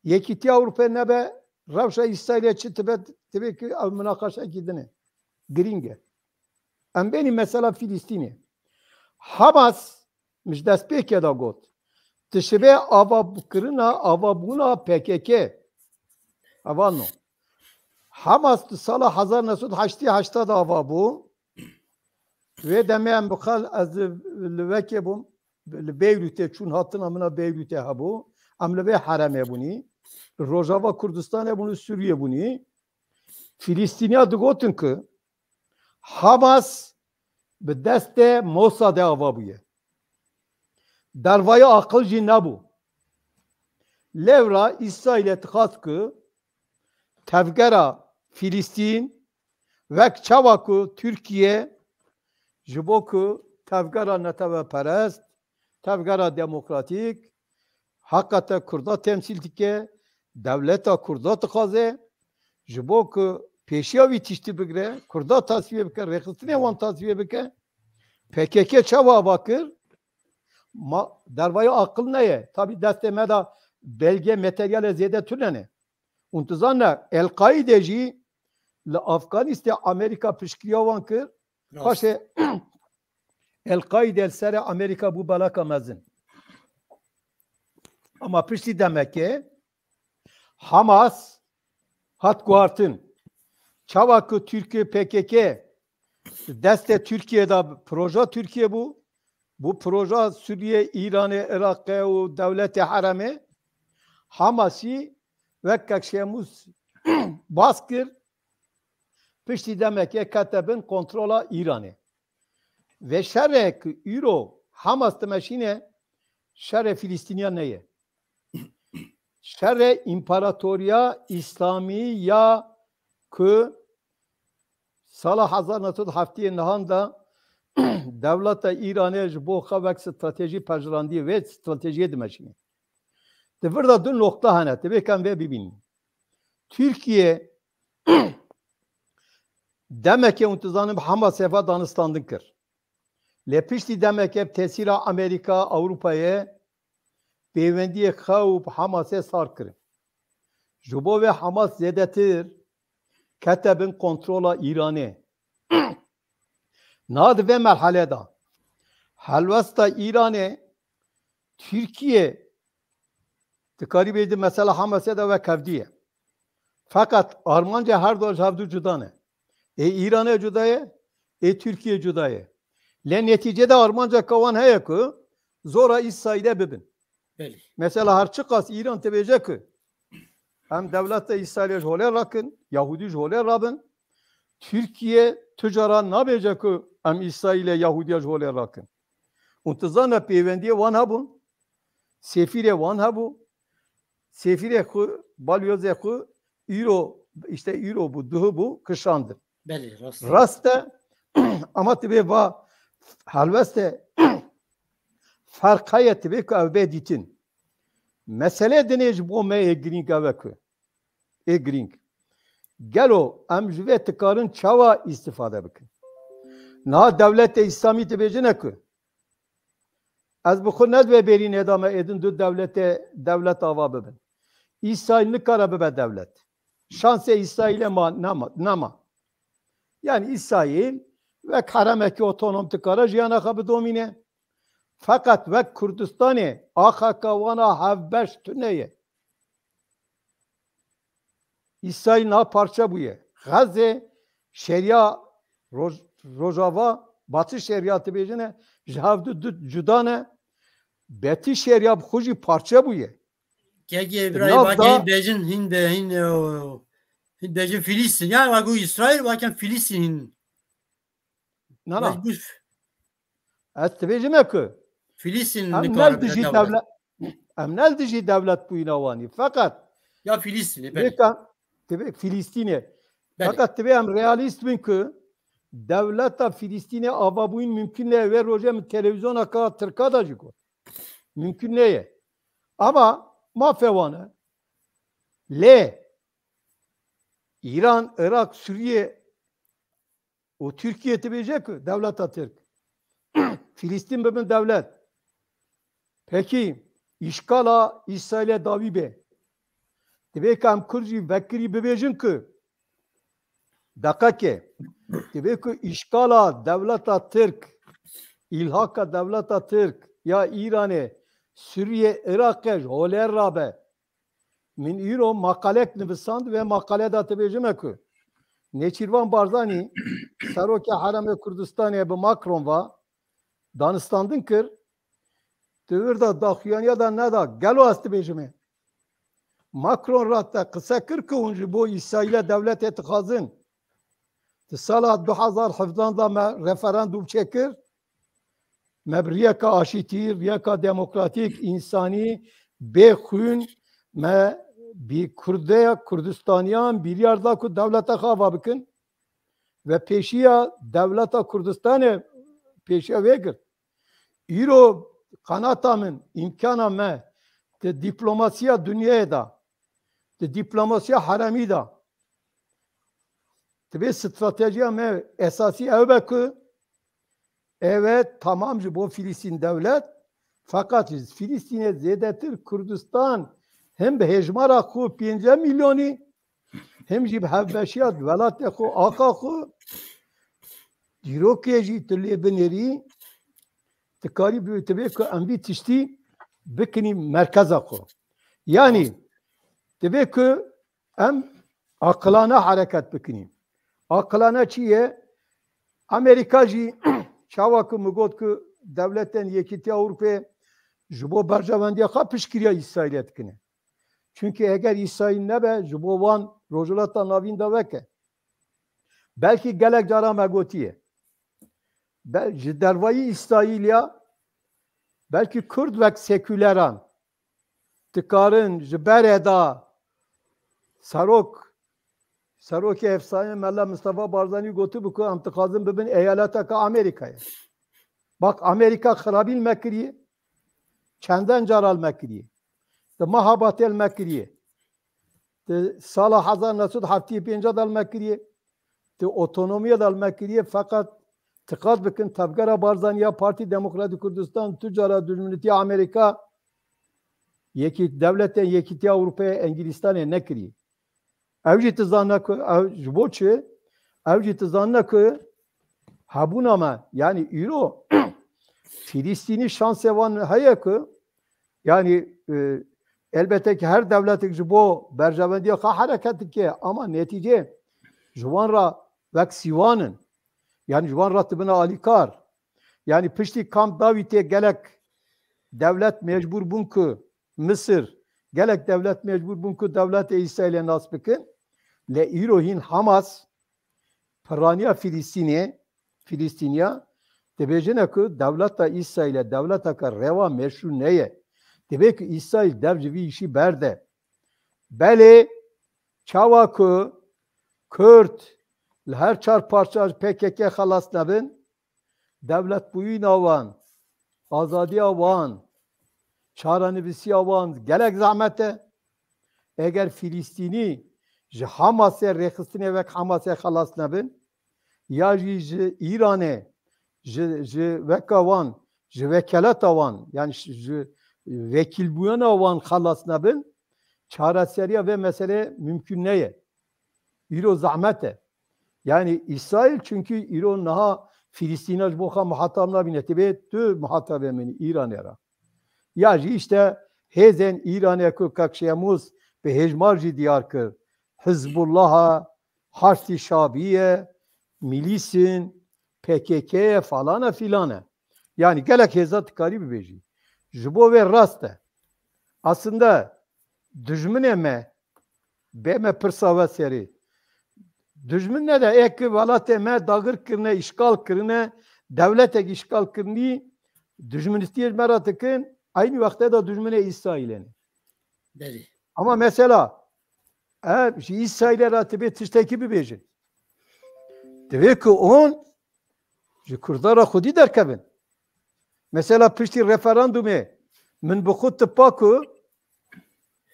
Yekîtiya Ewropayê nebe, rewşa Îsraîlê çi tibe, tibe ki ew minaqaşekî din e. Girîng e. Em bênî mesela Filistînê. Hamas, min ji destpêkê de got, dişibe ava bikirina, ava bûna P K K. Ava no. Hamas di sala hezar neh sed heştê heşta de ava bû. Wê demê em bixel ez li, li vekê bûm. Li Beyrûtê çûn hatina min a Beyrûtê hebû. Em li vê heremê bûnî. Li Rojava Kurdistanê bûn, li Sûriyê bûnî. Filistîniya digotin ku Hamas bi destê Mosadê ava bûye. Dervaya aqil jî nebû. Lewra Îsraîlê dixwast ku tevgera Filistîn wek çawa ku Tirkiye ji bo ku tevgera neteweperest, tevgera demokratîk, heqete Kurda temsîl dike, dewleta Kurda dixwaze, ji bo ku pêşiya wî tiştî bigire, Kurda tasfiye bike, rêxistinê wan tasfiye bike, P K K çawa ava kir? Ma, dervaya aqil neye. Tabî destê me de belge, materyalê zêde tune ne. Hûn dizane, El-Qaîde jî li Afganîstê Amerîka piştgiriya wan kir. Rast. Paşê El-Qaîde li serê Amerîka bû belaka mezin. Ama piştî demekê Hamas hat guhartin. Çawa ku Tirkiye P K K destê Tirkiye de, proja Tirkiye bû. Bu proja Sûriye, Îranê, Iraqê û dewletê heremê. Hamasî wek Kek Şemûs bas kir. Piştî demekê kete bin kontrola Îranê. Ve şerê ku îro Hamas dimeşîne, şerê Filistîniya neye. Şerê împaratoriya Îslamî ya ku sala hezar neh sed heftê nihan de dewleta Îranê ji bo xwe wek stratejî pejirandî, vê stratejiyê dimeşîne. Di vir de du noqta hene, divê em vê bibînin. Tirkiye demekê hûn dizanin bi Hamasê ve danûstandin kir. Lê piştî demekê bi tesîra Amerîka, Ewropayê pêwendiyê xwe û bi Hamasê sar kirin. Ji bo vê Hamas zêdetir kete bin kontrola Îranê. Niha di vê merhelê de helwesta Îranê, Tirkiye, dikarî bêjî di mesela Hamasê de wek hevdû ye. Feqet armanca her du ji hevdû cuda ne. Ê Îranê cuda ye, ê Tirkiye cuda ye. Lê netîcede armanca ka wan heye ku zora Îsraîlê bibin. Belê. Mesela her çiqas Îran dibêje ku em dewleta Îsraîlê ji holê rakin, Yahûdî ji holê rabin, Tirkiye tu cara nabêje ku em Îsraîlê, Yahûdiya ji holê rakin. Û tu zane pêwendiyê wan hebûn, sefîrê wan hebû, sefîrê xwe, balyozê xwe îro, işte îro bû, duhî bû, kişandin. Belê, rast. Rast e, ama tu bê va helweste ferq heye, tu bê ku ev bê dîtin. Mesele dinê ji bo me ê girîng ev e ku, ê girîng. Gelo em ji vê dikarin çawa îstîfade bikin? Niha dewletê Îslamî dibêjine ku ez bi xwe ne di vê bêrînê de me êdin du dewletê, dewlet ava bibin. Îsraîl nikare bibe dewlet. Şansê Îsraîlê ma, nema, nema. Yani Îsraîl wek heremekî otonom dikare jiyana xwe bidomîne. Feqet wek Kurdistanê axaka wana hevbeş tune ye. Îsraîl niha parçe bûye. Xezê, Şeriya, Roj-, Rojava, Batî Şeriya dibêjine, ji hevdu du cuda ne. Betî Şeriya bi xwe jî parçe bûye. Kekê Di Îbrahîm, nav weke da hîn bêjin, hîn be-, hîn, e, hîn bêjin Filîstîn. Ya, wek û Îsraîl, weke Filîstîn hîn. Na, na. Mecbûr. Ez dibêjime ku Filîstîn em nikare ne li dijî dewlet. Dewlet, em ne li dijî dewlet bûyîna wanî. Feqet Ya Filîstînê, belê. Vêka, divê Filîstînê. Belê. Feqet divê em realîst bin ku dewleta Filîstînê ava bûyîn mimkun ne. Wê rojê min televîzyona ka Tirka da jî got. Mimkun neye. Ama mafê wan e. Lê Îran, Iraq, Sûriye û Tirkiye dibêje ku dewleta Tirk, Filîstîn bibin dewlet. Pekî îşkala Îsraîlê dawî bê. Divê ku em Kurd jî vekirî bibêjin ku deqeke, divê ku îşgala dewleta Tirk, îlhaka dewleta Tirk ya Îranê, Sûriye, Iraqê ji holê rabe. Min îro maqalek nivisand, vê maqale de dibêjime ku Nêçîrvan Barzanî, serokê Herêmê Kurdistanê bi Macron ve danistandin kir, di vir de daxuyaniya de neda, gelo ez dibêjime. Macron re te qise kir ku hûn ji bo Îsraîlê dewletê dixwazin. Di sala du hezar hevdeh de me referandum çêkir. Me bi riyeka aşîtî, riyeka demokratîk, însanî, bê xwîn, me bi Kurdeya, Kurdistaniyan biryar da ku dewleta xwe ava bikin. Ve pêşiya dewleta Kurdistanê pêşiya vê girt. Îro qanata min, îmkana me di diplomasiya dinyayê de, di diplomasiya herêmî de, divê stratejiya me esasî ew be ku ev e tamam ji bo Filistîn dewlet, feqet ji Filistînê zêdetir Kurdistan him bi hêjmara xwe pêncî milyonî, him jî bi hevbeşiya welatê xwe, axa xwe, dîrokê jî tu lê binêrî, tu karî bi-, tu bê ku em vî tiştî bikinî merkeza xwe. Yanî, tu bê ku em aqilane hereket bikinî. Aqilane çi ye? Amerîka jî çawa ku min got ku dewletên Yekîtiya Ewropê ji bo berjewendiya xwe piştgiriya Îsraîlê dikine. Çunkî eger Îsraîl nebe, ji bo wan Rojhilata Navîn de veke. Belkî gelek cara me gotiye. Be-, ji dervayî Îsraîliya, belkî Kurd wek sekûleran dikarin ji berê de serok, serokê efsane Mela Mistefa Barzanî gotibû ku em dixwazin bibin eyaleteke Amerîkayê. Bak, Amerîka xirabî li me kiriye, çenden cara li me kiriye. Di meha Batê li me kiriye. Di sala hezar neh sed heftê û pênc de li me kiriye. Di otonomiya de li me kiriye. Feqet diqat bikin, tevgera Barzanî ya Partî Demokratîk Kurdistan tu cara dijminîtiya Amerîka, yekî dewletên Yekîtiya Ewropayê, Engilistanê nekiriye. Ew jî dizane ku ew ji bo çi? Ew jî dizane ku hebûna me, yanî îro Filistînî şansê wan heye ku, yanî, e, elbette ki her dewletek ji bo berjewendiya xwe hereket dike, ama netîce ji wan re wek sîwan in. Yanî ji wan re dibine alîkar. Yanî piştî Kamp Dawîtê gelek dewlet mecbûr bûn ku Misir, gelek dewlet mecbûr bûn ku dewletê Îsraîlê nas bikin. Lê îro hîn Hamas, piraniya Filistînê, Filistîniya, dibêjine ku dewleta Îsraîlê dewleteke rewa meşrû neye. Divê ku Îsraîl dev ji vî îşî berde. Belê, çawa ku Kurd li her çar parça ji P K K xelas nebin, dewletbûyîna wan, azadiya wan, çarenivîsiya wan gelek zehmet e. Eger Filistînî ji Hamasê rêxistinê wek Hamasê xelas nebin, ya jî ji Îranê, ji, ji weka wan, ji wekeleta wan, yani ji, ji wekîlbûyena wan xelas nebin, çareseriya vê meselê mimkûn neye. Îro zehmet e. Yanî Îsraîl çunkî îro niha Filistîna ji bo xwe muhatab nabîne. Tibê tu muhatabê min Îranê re. Ya jî işte hêzên Îranê ku Kak Şêmûs bi hêjmar jî diyar kir. Hizbullaha, Haşdî Şabî ye, milîsîn, P K K ye, falan e, filan e. Yanî gelek hêza dikarî bibêjî. Ji bo vê rast e. Aslında dijminê me, bê me pirsa we serê. Dijmin ne de ê ki welatê me dagir kirine, îşgal kirine, dewletek îşgal kirinî, dijminîtiyê me re dikin, aynî wextê de dijminê Îsraîlê ne. Belê. Ama mesela, ev ji Îsraîlê re dibê tiştekî bibêjin. Divê ku hûn ji Kurdan re xwedî derkevin. Mesela piştî referandumê min bi xwe tipa ku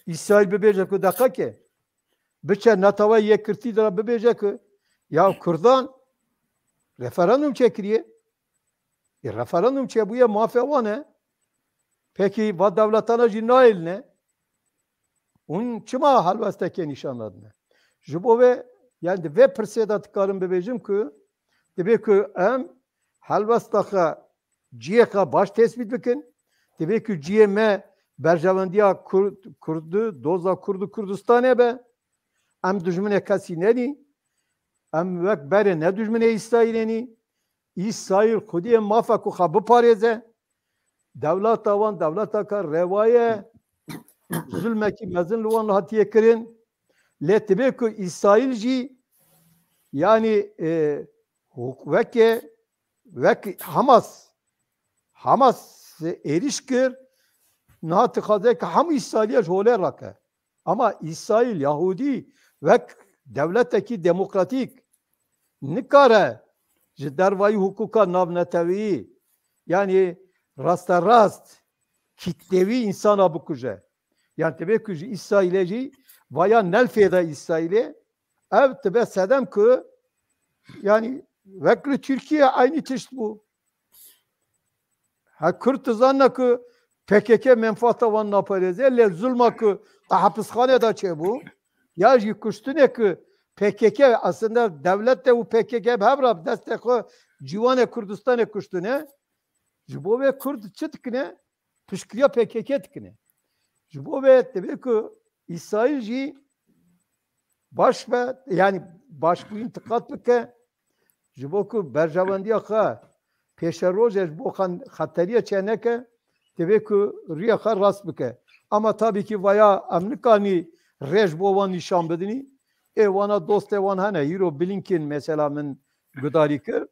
Îsraîl bibêje ku deqeke, biçe Netewa Yekgirtî de re bibêje ku ya Kurdan referandum çêkiriye. Ê referandum çêbûye, mafê wan e. Pekî va dewletana jî nayêline. Hûn çima helwestekê nîşan nadine? Ji bo vê, yani di vê pirsê de dikarim bibêjim ku, divê ku em helwesta xwe, cihê xwe baş tespît bikin. Divê ku cihê me berjewendiya Kurd, Kurd, doza Kurd û Kurdistanê be. Em dijminê kesî nenî. Em wek berê ne dijminê Îsraîlê nî. Îsraîl xwediyê mafe ku xwe biparêze. Dewleta wan dewleteke rewa ye. Zulmekî mezin li wan hatiye kirin. Lê divê ku Îsraîl jî, yanî, e, huk-, weke, wek Hamas, Hamas êrîş kir, niha dixwaze ku hemû Îsraîliya ji holê rake. Ama Îsraîl, Yahûdî wek dewletekî demokratîk nikare ji dervayî hukûka navneteweyî, yanî rasterast, kitlewî însana bikuje. Yanî divê ku ji Îsraîlê jî vaya ne li fêda Îsraîlê, ev dibe sedem ku, yanî wek li Tirkiye eynî tişt bû. Ha, Kurd dizanine ku P K K menfaata wan naparêze, lê zulma ku di hepisxanê de çêbû, ya jî kuştinê ku P K K aslında dewlet de û P K K bi hev re bi destê xwe ciwanê Kurdistanê kuştine, ji bo vê Kurd çi dikine? Piştgiriya P K K dikine. Ji bo vê divê ku Îsraîl jî baş be, yanî başbûyîn tiqat bike, ji bo ku berjewendiya xwe pêşerojê ji bo xan-, xeteriya çêneke, divê ku rûyê xwe rast bike. Ama tabî kî vaya em nikanî rê ji bo wan nîşan bidinî. Ê wana dostê wan hene, îro Blinken mesela min gudarî kir.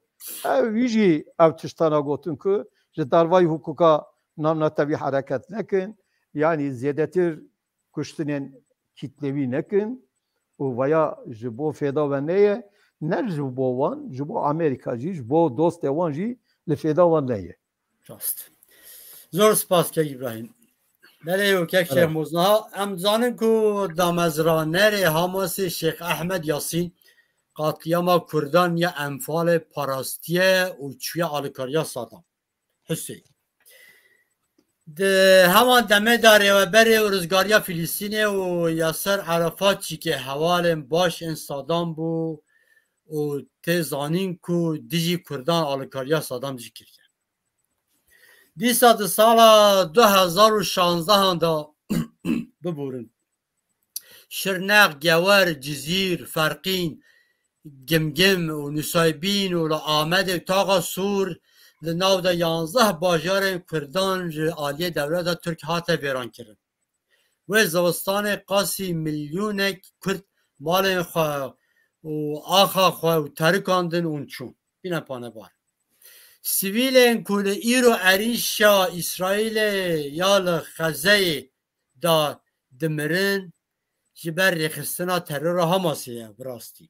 Ew, wî jî ev tiştana gotin ku ji dervayî hukûka navnetewî hereket nekin, yanî zêdetir kuştinên kîtlewî nekin û veya ji bo fêda we neye, ne ji bo wan, ji bo Amerîka jî, ji bo dostê wan jî li fêda wan neye. Rast. Zor spas kek Îbrahîm. Belê û kek Şêx Mozna, em zanin ku damezranerê Hamasê Şêx Ehmed Yasîn qatliyama Kurdan ya Enfalê parastiye û çûye alikariya Sadam Huseyîn. Di heman demê de rêveberê û rizgariya Filistînê û Yaser Arafat jî ke hevalên baş ên Sadam bû û tê zanîn ku dijî Kurdan alikariya Sadam jî kiriye. Dîsa di sala du hezar û şanzdehan de biborin. Şirnex, Gewer, Cizîr, Ferqîn, Gimgim û Nusaybîn û li Amedê û Taxa Sûr li nav de yanzdeh bajarên Kurdan ji aliyê dewleta Tirk hate vêrankirin. Wê zivistanê qasî milyonek Kurd malên xwe û axa xwe û terikandin û çûn. Bîne panebar. Sivîlên ku li îro êrîşa Îsraîlê ya li Xezeyê de dimirin ji ber rêxistina terora Hamasê ye bi rastî.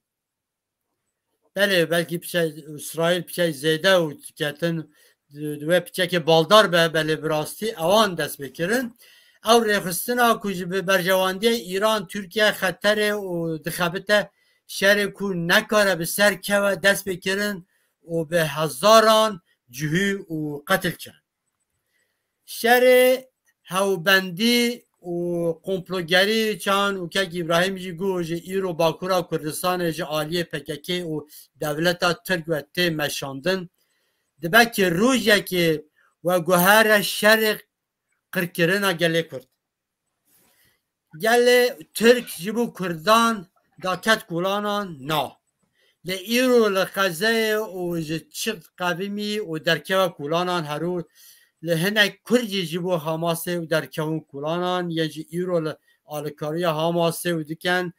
Belê, belkî piçe, Îsraîl piçe zêde û diketin, di, di wê piçekê baldar be, belê bi rastî ewan dest pê kirin. Ew rêxistina ku ji bi berjewendiyê Îran, Tirkiye, Xeterê û dixebite şerê ku nekare bi ser keve dest pê kirin û bi hezaran cihû û qetil kirin. Şerê hewbendî û komplogerî çan û kek Îbrahîm jî got, ji îro Bakura Kurdistanê ji aliyê P K K û dewleta Tirk ve tê meşandin. Dibe ki rojekê we guhere şerê qirkirina gelê Kurd. Gelê Tirk ji bo Kurdan daket kolanan? Na. Lê îro li Xezeyê û ji çiqd qevimî û derkewe kolanan herû li hinek Kurd jî ji bo Hamasê û derkevin kolanan yên ji îro li alikariya Hamasê û dikin,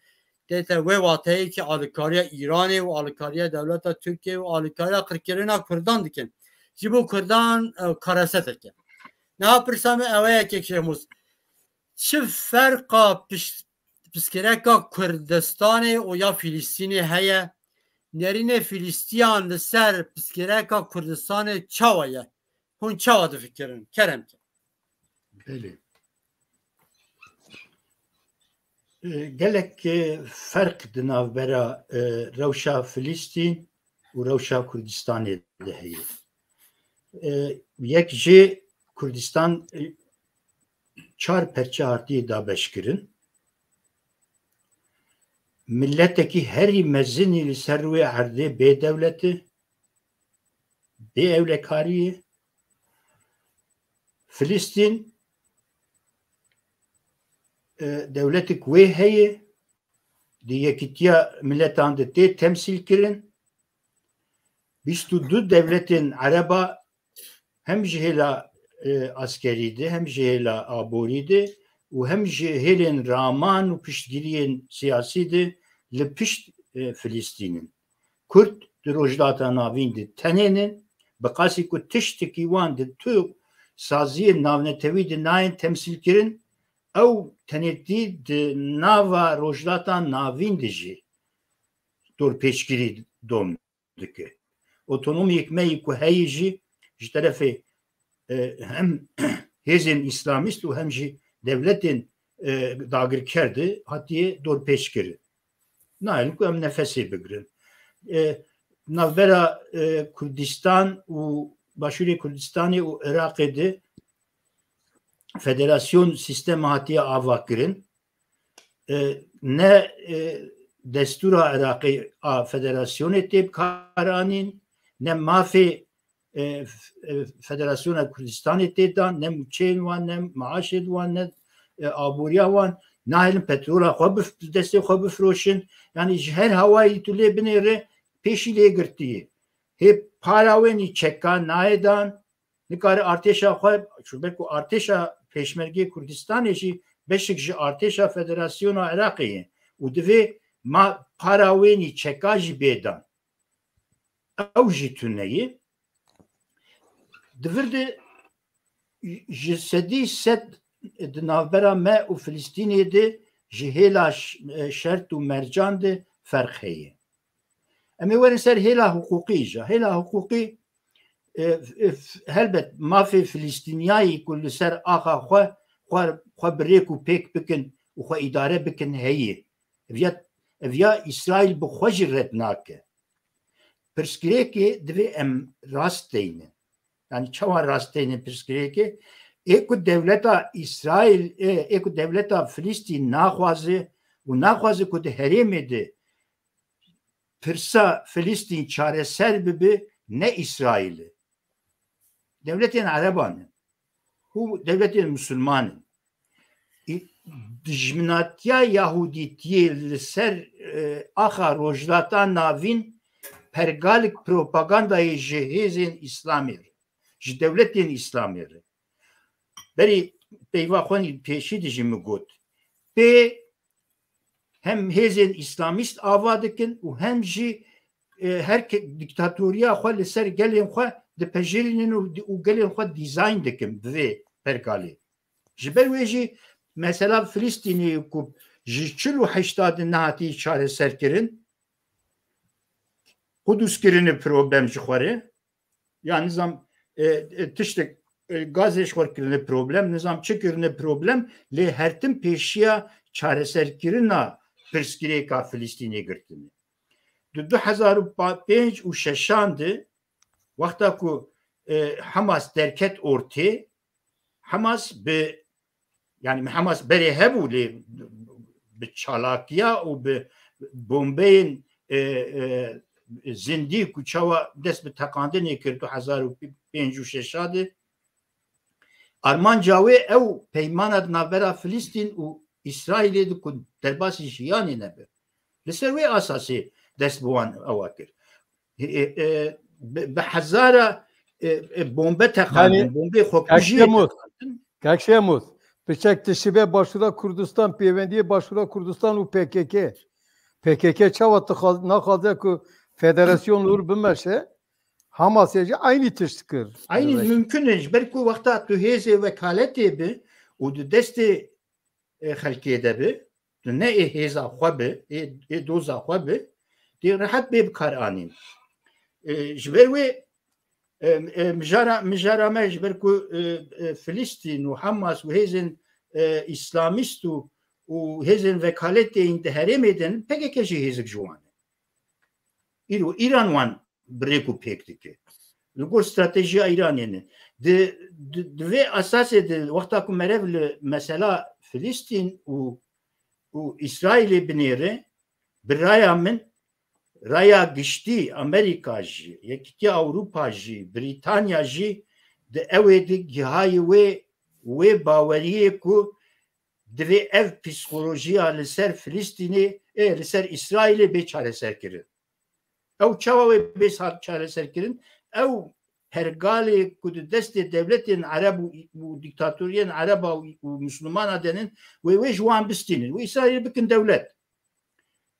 tête wê wateyê ki alikariya Îranê û alikariya dewleta Tirkiyê û alikariya qirkirina Kurdan dikin. Ji bo Kurdan, e, kareseteke. Niha pirsa min ew e yekek Şêx Mûs. Çi ferqa piş-, pirsgirêka Kurdistanê û ya Filistînê heye? Nerînê Filîstiyan li ser pirsgirêka Kurdistanê çawa ye? Hûn çawa difikirin? Kerem ke. Belê. E, gelek, e, ferq di navbera, e, rewşa Filîstîn û rewşa Kurdistanê de heye. E, yek jê Kurdistan, e, çar perçe hatiye dabeşkirin. miletekî herî mezinî li ser rûyê erdê bê dewlet e, bê ewlekarî ye. Filistîn, e, dewletik wê heye, di Yekîtiya Miletan de tê temsîl kirin. Bîst û du dewletên Ereba hem ji hêla, e, askerî de, hem ji hêla aborî de û hem ji hêlên raman û piştgiriyên siyasî de li pişt, e, Filistîn in. Kurd di Rojhilata Navîn de tenê ne, bi qasî ku tiştekî wan di tu saziyên navnetewî de nayên temsîlkirin, ew tenêtî di nava Rojhilata Navîn de jî dorpêçkirî dom dike. Otonomiyek me yî ku heyî jî ji terefê, e, hem hêzên îslamîst û hem jî dewletên, e, dagirker de hatiye dorpêçkirin. Nayên ku em nefesê bigirin. E, navbera, e, Kurdistan û Başûrê Kurdistanê û Iraqê de federasyon sîstema hatiye avakirin. E, ne, e, destûra Iraqê a federasyonê tê bikaranîn, ne mafê, e, f-, e, Federasyona Kurdistanê tê dan, ne mûçeyên wan, ne maaşên wan, ne, e, aboriya wan. Nahêlin petrola xwe bif-, destê xwe bifroşin. Yanî ji her hawayî tu lê binêre pêşî lê girtiye. Hê para wênî çeka nayê dan, nikare artêşa xwe, ji ber ku artêşa Pêşmergê Kurdistanê jî beşek ji artêşa Federasyona Iraqê ye û divê ma para wênî çeka jî bê dan. Ew jî tune ye. Di vir de ji sedî sed di navbera me û Filistînê de ji hêla ş-, şert û mercan de ferq heye. Em ê werin ser hêla hiqûqî jî. Hêla hiqûqî, e, e, helbet mafê Filistîniyayî ku li ser axa xwe, xwe, xwe bi rêk û pêk bikin û xwe îdare bikin heye. Ev ya, ev ya Îsraîl bi xwe jî red nake. Pirsgirêkê divê em rast deynin. Yanî çawa rast deynin pirsgirêkê? Ê ku dewleta Îsraîl, ê, ê ku dewleta Filistîn naxwaze û naxwaze ku di herêmê de pirsa Filistîn çareser bibe, ne Îsraîl e. Dewletên Ereban in. Hû dewletên Misilman in. Î-, dijminatiya Yahudîtiyê li ser, e, axa Rojhilata Navîn pergalik propagandayê ji hêzên Îslamê re, ji dewletên Îslamê re. Berî peyva xwe pêşî de jî min got. Pê hem hêzên îslamîst ava dikin û hem jî, e, her ke-, dîktatoriya xwe li ser gelên xwe dipejirînin û di-, û gelên xwe dîzayn dikin bi vê pergalê. Ji ber wê jî mesela Filistînê ku ji çil û heşta de nehatî çareserkirin, Qudus kirine problem ji xwe re, ya nizam, e, e, tiştek, e, gazê ji xwe kirine problem, nizam çi kirine problem, lê her tim pêşiya çareserkirina pirsgirêka Filistînê girtine. Di du hezar û pênc û şeşan de wexta ku, e, Hamas derket ortê, Hamas bi, yani Hamas berê hebû lê bi çalakiya û bi bombeyên, e, e, zindî ku çawa dest bi teqandinê kir du hezar û pênc û şeş de, armanca wê ew peymana di navbera Filistîn û Îsraîlê de ku derbasî jiyanê nebe. Li ser wê asasê dest bi wan ewa kir. E, e, e, bi, bi hezara, e, e, bombe teqandin, Yani, bombê xwekujiyê Kak Şemus, teqandin. Kak Şemus, piçek tişibe Başûra Kurdistan, pêwendiyê Başûra Kurdistan û P K K. P K K çawa tixaz-, naxwaze ku federasyon li wir bimeşe, Hamasê jî eynî tişt kir. Eynî Evet. mümkün e, ji ber ku wexta tu hêzê wekaletê bi û di destê, e, xelkê de bi, tu ne ê hêza xwe bi, ê, ê doza xwe bi, tê rehet bê bikaranîn. E, ji ber wê, e, e, mijara, mijara me ji ber ku, e, e, Filistîn û Hamas û hêzên, e, îslamîst û, û hêzên vekaletê yên di herêmê de ne, P K K jî hêzik ji wan e. Îro Îran wan bi rêk û pêk dike. Li gor stratejiya Îranê ne. Di, di, di vê esasê de wexta ku merev li mesela Filistîn û, û Îsraîlê binêre, Bi raya min, raya giştî Amerîka jî, Yekîtiya Ewropa jî, Brîtanya jî di ewê di gihayî wê, wê baweriyê ku divê ev psîkolojiya li ser Filistînê, ê, li ser Îsraîlê bê çareserkirin. Ew çawa wê bê sa-, çareserkirin? Ew pergalê ku di destê dewletên Ereb û, û dîktatoriyên Ereba û, û Mislimana de nin, wê, wê ji wan bistînin. Wê Îsraîlê bikin dewlet.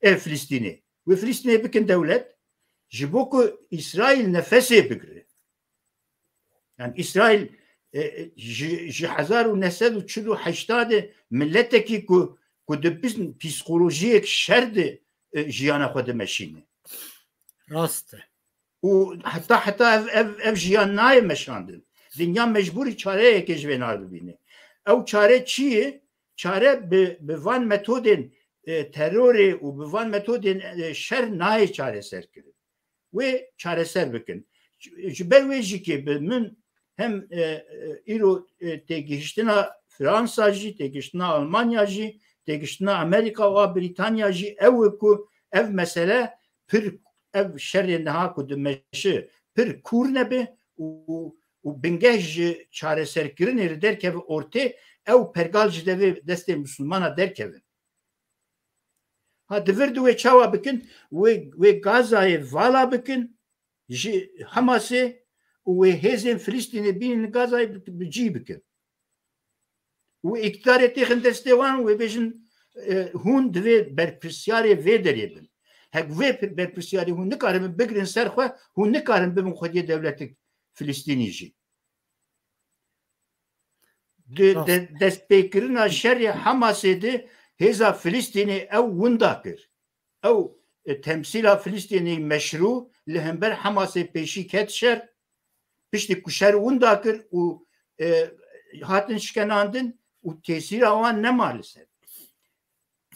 Ê Filistînê. Wê Filistînê bikin dewlet. Ji bo ku Îsraîl nefesê bigire. Yani Îsraîl, e, e, ji, ji hezar û neh sed û çil û heşt de miletekî ku, ku di pis-, psîkolojiyek şer de, e, jiyana xwe dimeşîne. Rast e. Û heta, heta ev, ev, ev jiyan nayê meşandin. Dinya mecbûrî çareyekê ji vê nayê bibîne. Ew çare çi ye? Çare bi, bi van metodên, e, terorê û bi van metodên, e, şer nayê çareserkirin. Wê çareser bikin. Ji ber wê jî kê bi min hem, e, e, îro, e, têgihiştina Fransa jî, têgihiştina Almanya jî, têgihiştina Amerîka û a Brîtanya jî ew e ku ev mesele pir, ev şerê niha ku dimeşe pir kûr nebe û, û bingeh ji çareserkirinê li derkeve ortê, ew pergal ji devê destê Mislimana derkeve. Ha, di vir di wê çawa bikin, wê, wê Gazayê vala bikin ji Hamasê û wê hêzên Filistînê bînin li Gazayê bi, bi cî bikin. Û îktidarê têxin destê wan, wê bêjin, e, hûn divê berpirsyarê vê derê bin. Hek vê pir-, berpirsyarê hûn nikarin bigirin ser xwe, hûn nikarin bibin xwediyê dewletik Filistînî jî. Di, Rast. de-, destpêkirina şerê Hamasê de hêza Filistînê ew winda kir. Ew, e, temsîla Filistînê meşrû li hember Hamasê pêşî ket şer. Piştî ku şer winda kir û, e, hatin şikenandin û tesîra wan nema li ser.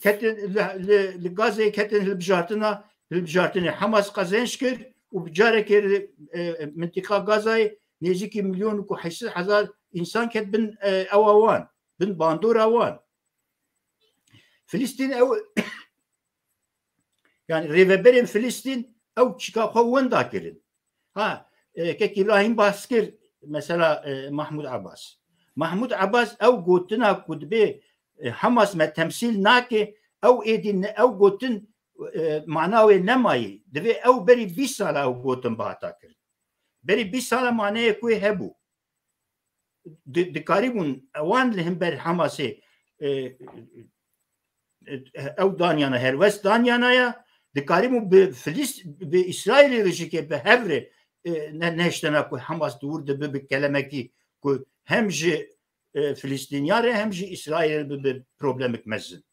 Ketin li, li, li Gazeyê ketin hilbijartina, hilbijartinê Hamas qezenc kir û bi carekê li, e, mintiqa Gazayê nêzîkî milyon û heşt sed hezar însan ket bin, e, ewa wan, bin bandora wan. Filistîn ew, yani rêveberên Filistîn ew çika xwe winda kirin. Ha, e, kek Îbrahîm bahs kir, mesela, e, Mahmûd Abbas. Mahmûd Abbas ew gotina ku dibê, e, Hamas me temsîl nake, ew êdî ne, ew gotin, e, mana wê nemayî. Divê ew berî bîst sala ew gotin bihata kirin. Berî bîst sala maneyê ku wê hebû. Di-, dikarîbûn wan li hember Hamasê, e, e, ew danyana, helwest danyana ya, dikarîbûn bi Filist-, bi Îsraîlê re jî kê bi hev re, e, ne-, nehiştena ku Hamas di wir de bibe kelemekî ku hem ji, e, Filistîniyan re hem ji Îsraîlê re bibe problemek mezin.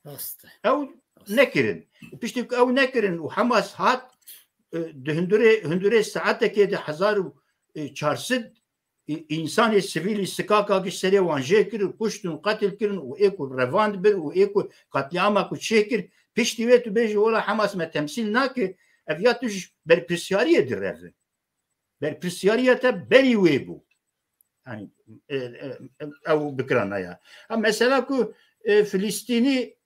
Rast e. Ew Rast. nekirin. Piştî ku ew nekirin û Hamas hat, e, di hundurê, hundurê saetekê de hezar û çar sed, e, însanê sivîlî sikaka giş serê wan jê kir û kuştin, qetil kirin û ê ku revand bir û ê ku qetlîama ku çêkir, piştî wê tu bêjî wela Hamas me temsîl nake, ev ya tu ji berpirsyariyê direve. Berpirsyariya te berî wê bû. Yani, e, e, ew bikirana ya. Ha, mesela ku, e, Filistînî,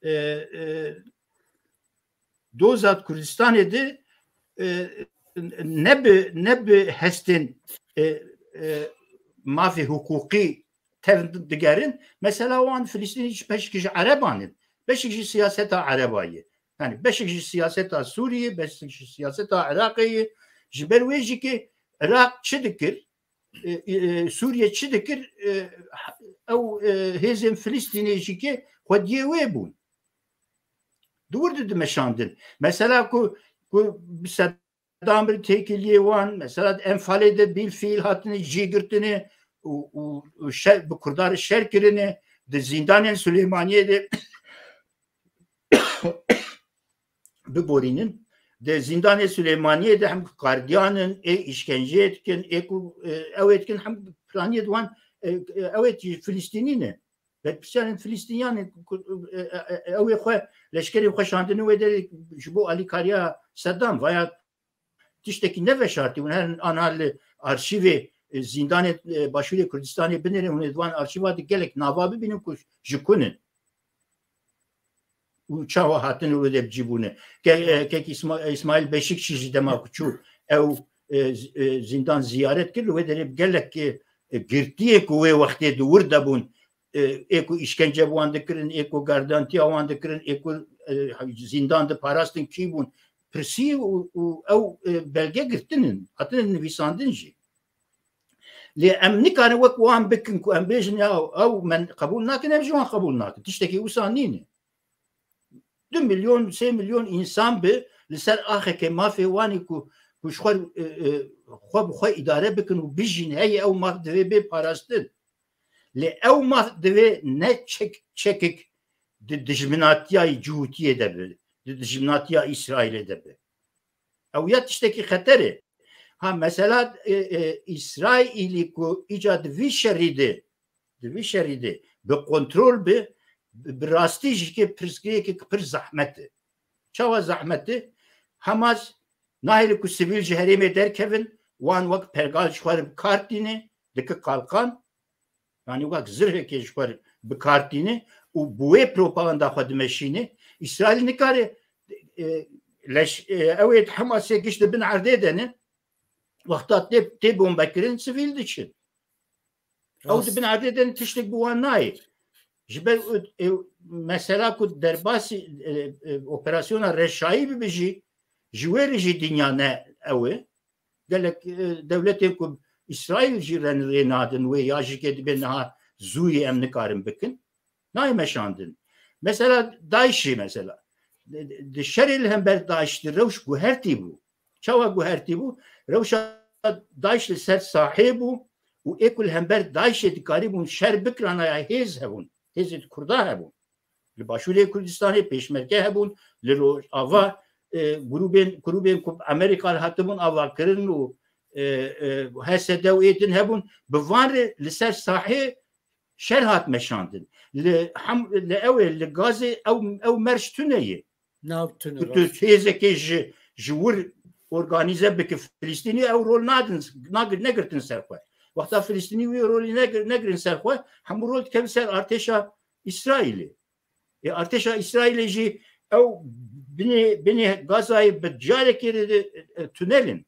e, e, doza Kurdistanê de, e, ne bi, ne bi hestên, e, e, mafê hiqûqî tev digerin. Mesela wan Filistînî ji beşekî ji Ereban in. Beşek ji siyaseta Ereba ye. Yani beşek ji siyaseta Sûriyê, beşek ji siyaseta Iraqê ye. Ji ber wê jî ki Iraq çi dikir, e, e, Sûriye çi dikir, e, ew, e, hêzên Filistînê jî ki xwediyê wê bûn. Di wir de dimeşandin. Mesela ku, ku bi Seddam re têkiliyê wan, mesela di Enfalê de bîl fiil hatine cî girtine û, û, û şer, bi Kurdan re şer kirine, di zîndanên Silêmaniyê de biborînin. Di zîndanê Silêmaniyê de hem gardiyan in, ê îşkenceyê dikin, ê ku, e, ew ê dikin hem piraniyê di wan, e, e, ew ê Filistînî ne. Berpirsiyarên Filistîniyan ê ku, e, e, e, ew ê xwe leşkerê xwe şandine wê derê ji bo alîkariya Seddam veya tiştekî ne veşartî. Hûn herin ana li arşîvê, e, zîndanê, e, Başûrê Kurdistanê binêrin, hûn ê di wan arşîva de gelek nava bibînin ku ji ku ne. û çawa hatine wê de bi cî bûne. Ke-, e, kek Îsma-, Îsmaîl Beşikçî jî dema ku çû ew, e, z-, e, zîndan ziyaret kir, li wê derê bi gelek, e, girtiyê ku wê wextê di wir de bûn, e, ê ku îşkence bi wan dikirin, ê ku gardantiya wan dikirin, ê ku, e, zîndan diparastin kî bûn, pirsî û, û ew, e, belge girtinin, hatine nivîsandin jî. Lê em nikarin wek wan bikin ku em bêjin, ya ew me qebûl nakin, em ji wan qebûl nakin. Tiştekî wisa nîne. Du milyon, sê milyon însan bi li ser axekê mafê wan ê ku, ku ji xwe, e, e, xwe bi xwe îdare bikin û bijîn, heye ew maf divê bê parastin. Lê ew maf divê ne çek-, çekik di dijminatiya Cihûtiyê de bi, di dijminatiya Îsraîlê de bi. Ew ya tiştekî xeter e. Ha, mesela, e, e, Îsraîlî ku îca di vî şerî de, di vî şerî de bi kontrol bi, bi, bi rastî jî ke pirsgirêkek pir zehmet e. Çawa zehmet e? Hamas nahêle ku sivîl ji herêmê derkevin, wan wek pergal ji xwe re bi kar tîne, dike qalqan. Yanî wek zirhekê ji xwe bi kar tîne û bi wê propaganda xwe dimeşîne. Îsraîl nikare, e, leş, e, ew ê Hamasê giş di bin erdê de ne. Wexta tê, tê bombekirin, sivîl diçin. Ew di Rast. bin erdê de ne, tiştek bi wan nayê. Ji ber, e, mesela ku derbasî, e, e, operasyona reşayî bibe jî, ji wê re jî dinya ne ew e. Gelek, e, dewletên ku Îsraîl jî re rê nadin wê ya jî ke dibe niha zûyê em nikarin bikin. Nayê meşandin. Mesela DAIŞê mesela. Di, di şerê li hember DAIŞ de rewş guhertî bû. Çawa guhertî bû? Rewşa DAIŞ li ser sahê bû û ê ku li hember DAIŞê dikarîbûn şer bikirana ya hêz hebûn. Hêzê Kurda hebûn. Li Başûrê Kurdistanê pêşmerge hebûn, li Rojava, e, grûbên, grûbên ku Amerîka li hatibûn avakirin û, e, e, H S D û ê din hebûn, bi van re li ser sahê şer hat meşandin. Li Hem-, li ew ê, li Gazê ew, ew merj tune ye. Nav tune, Tu, tu rast. hêzekê ji, ji wir organîze bike Filistînî, ew rol nadin, nagir-, negirtin ser xwe. Wexta Filistînî wî rolî negir-, negirin ser xwe, hemû rol dikevin ser artêşa Îsraîlê. Ê, artêşa Îsraîlê jî ew binê, binê Gazayê bi carekê re de, e, tunel in.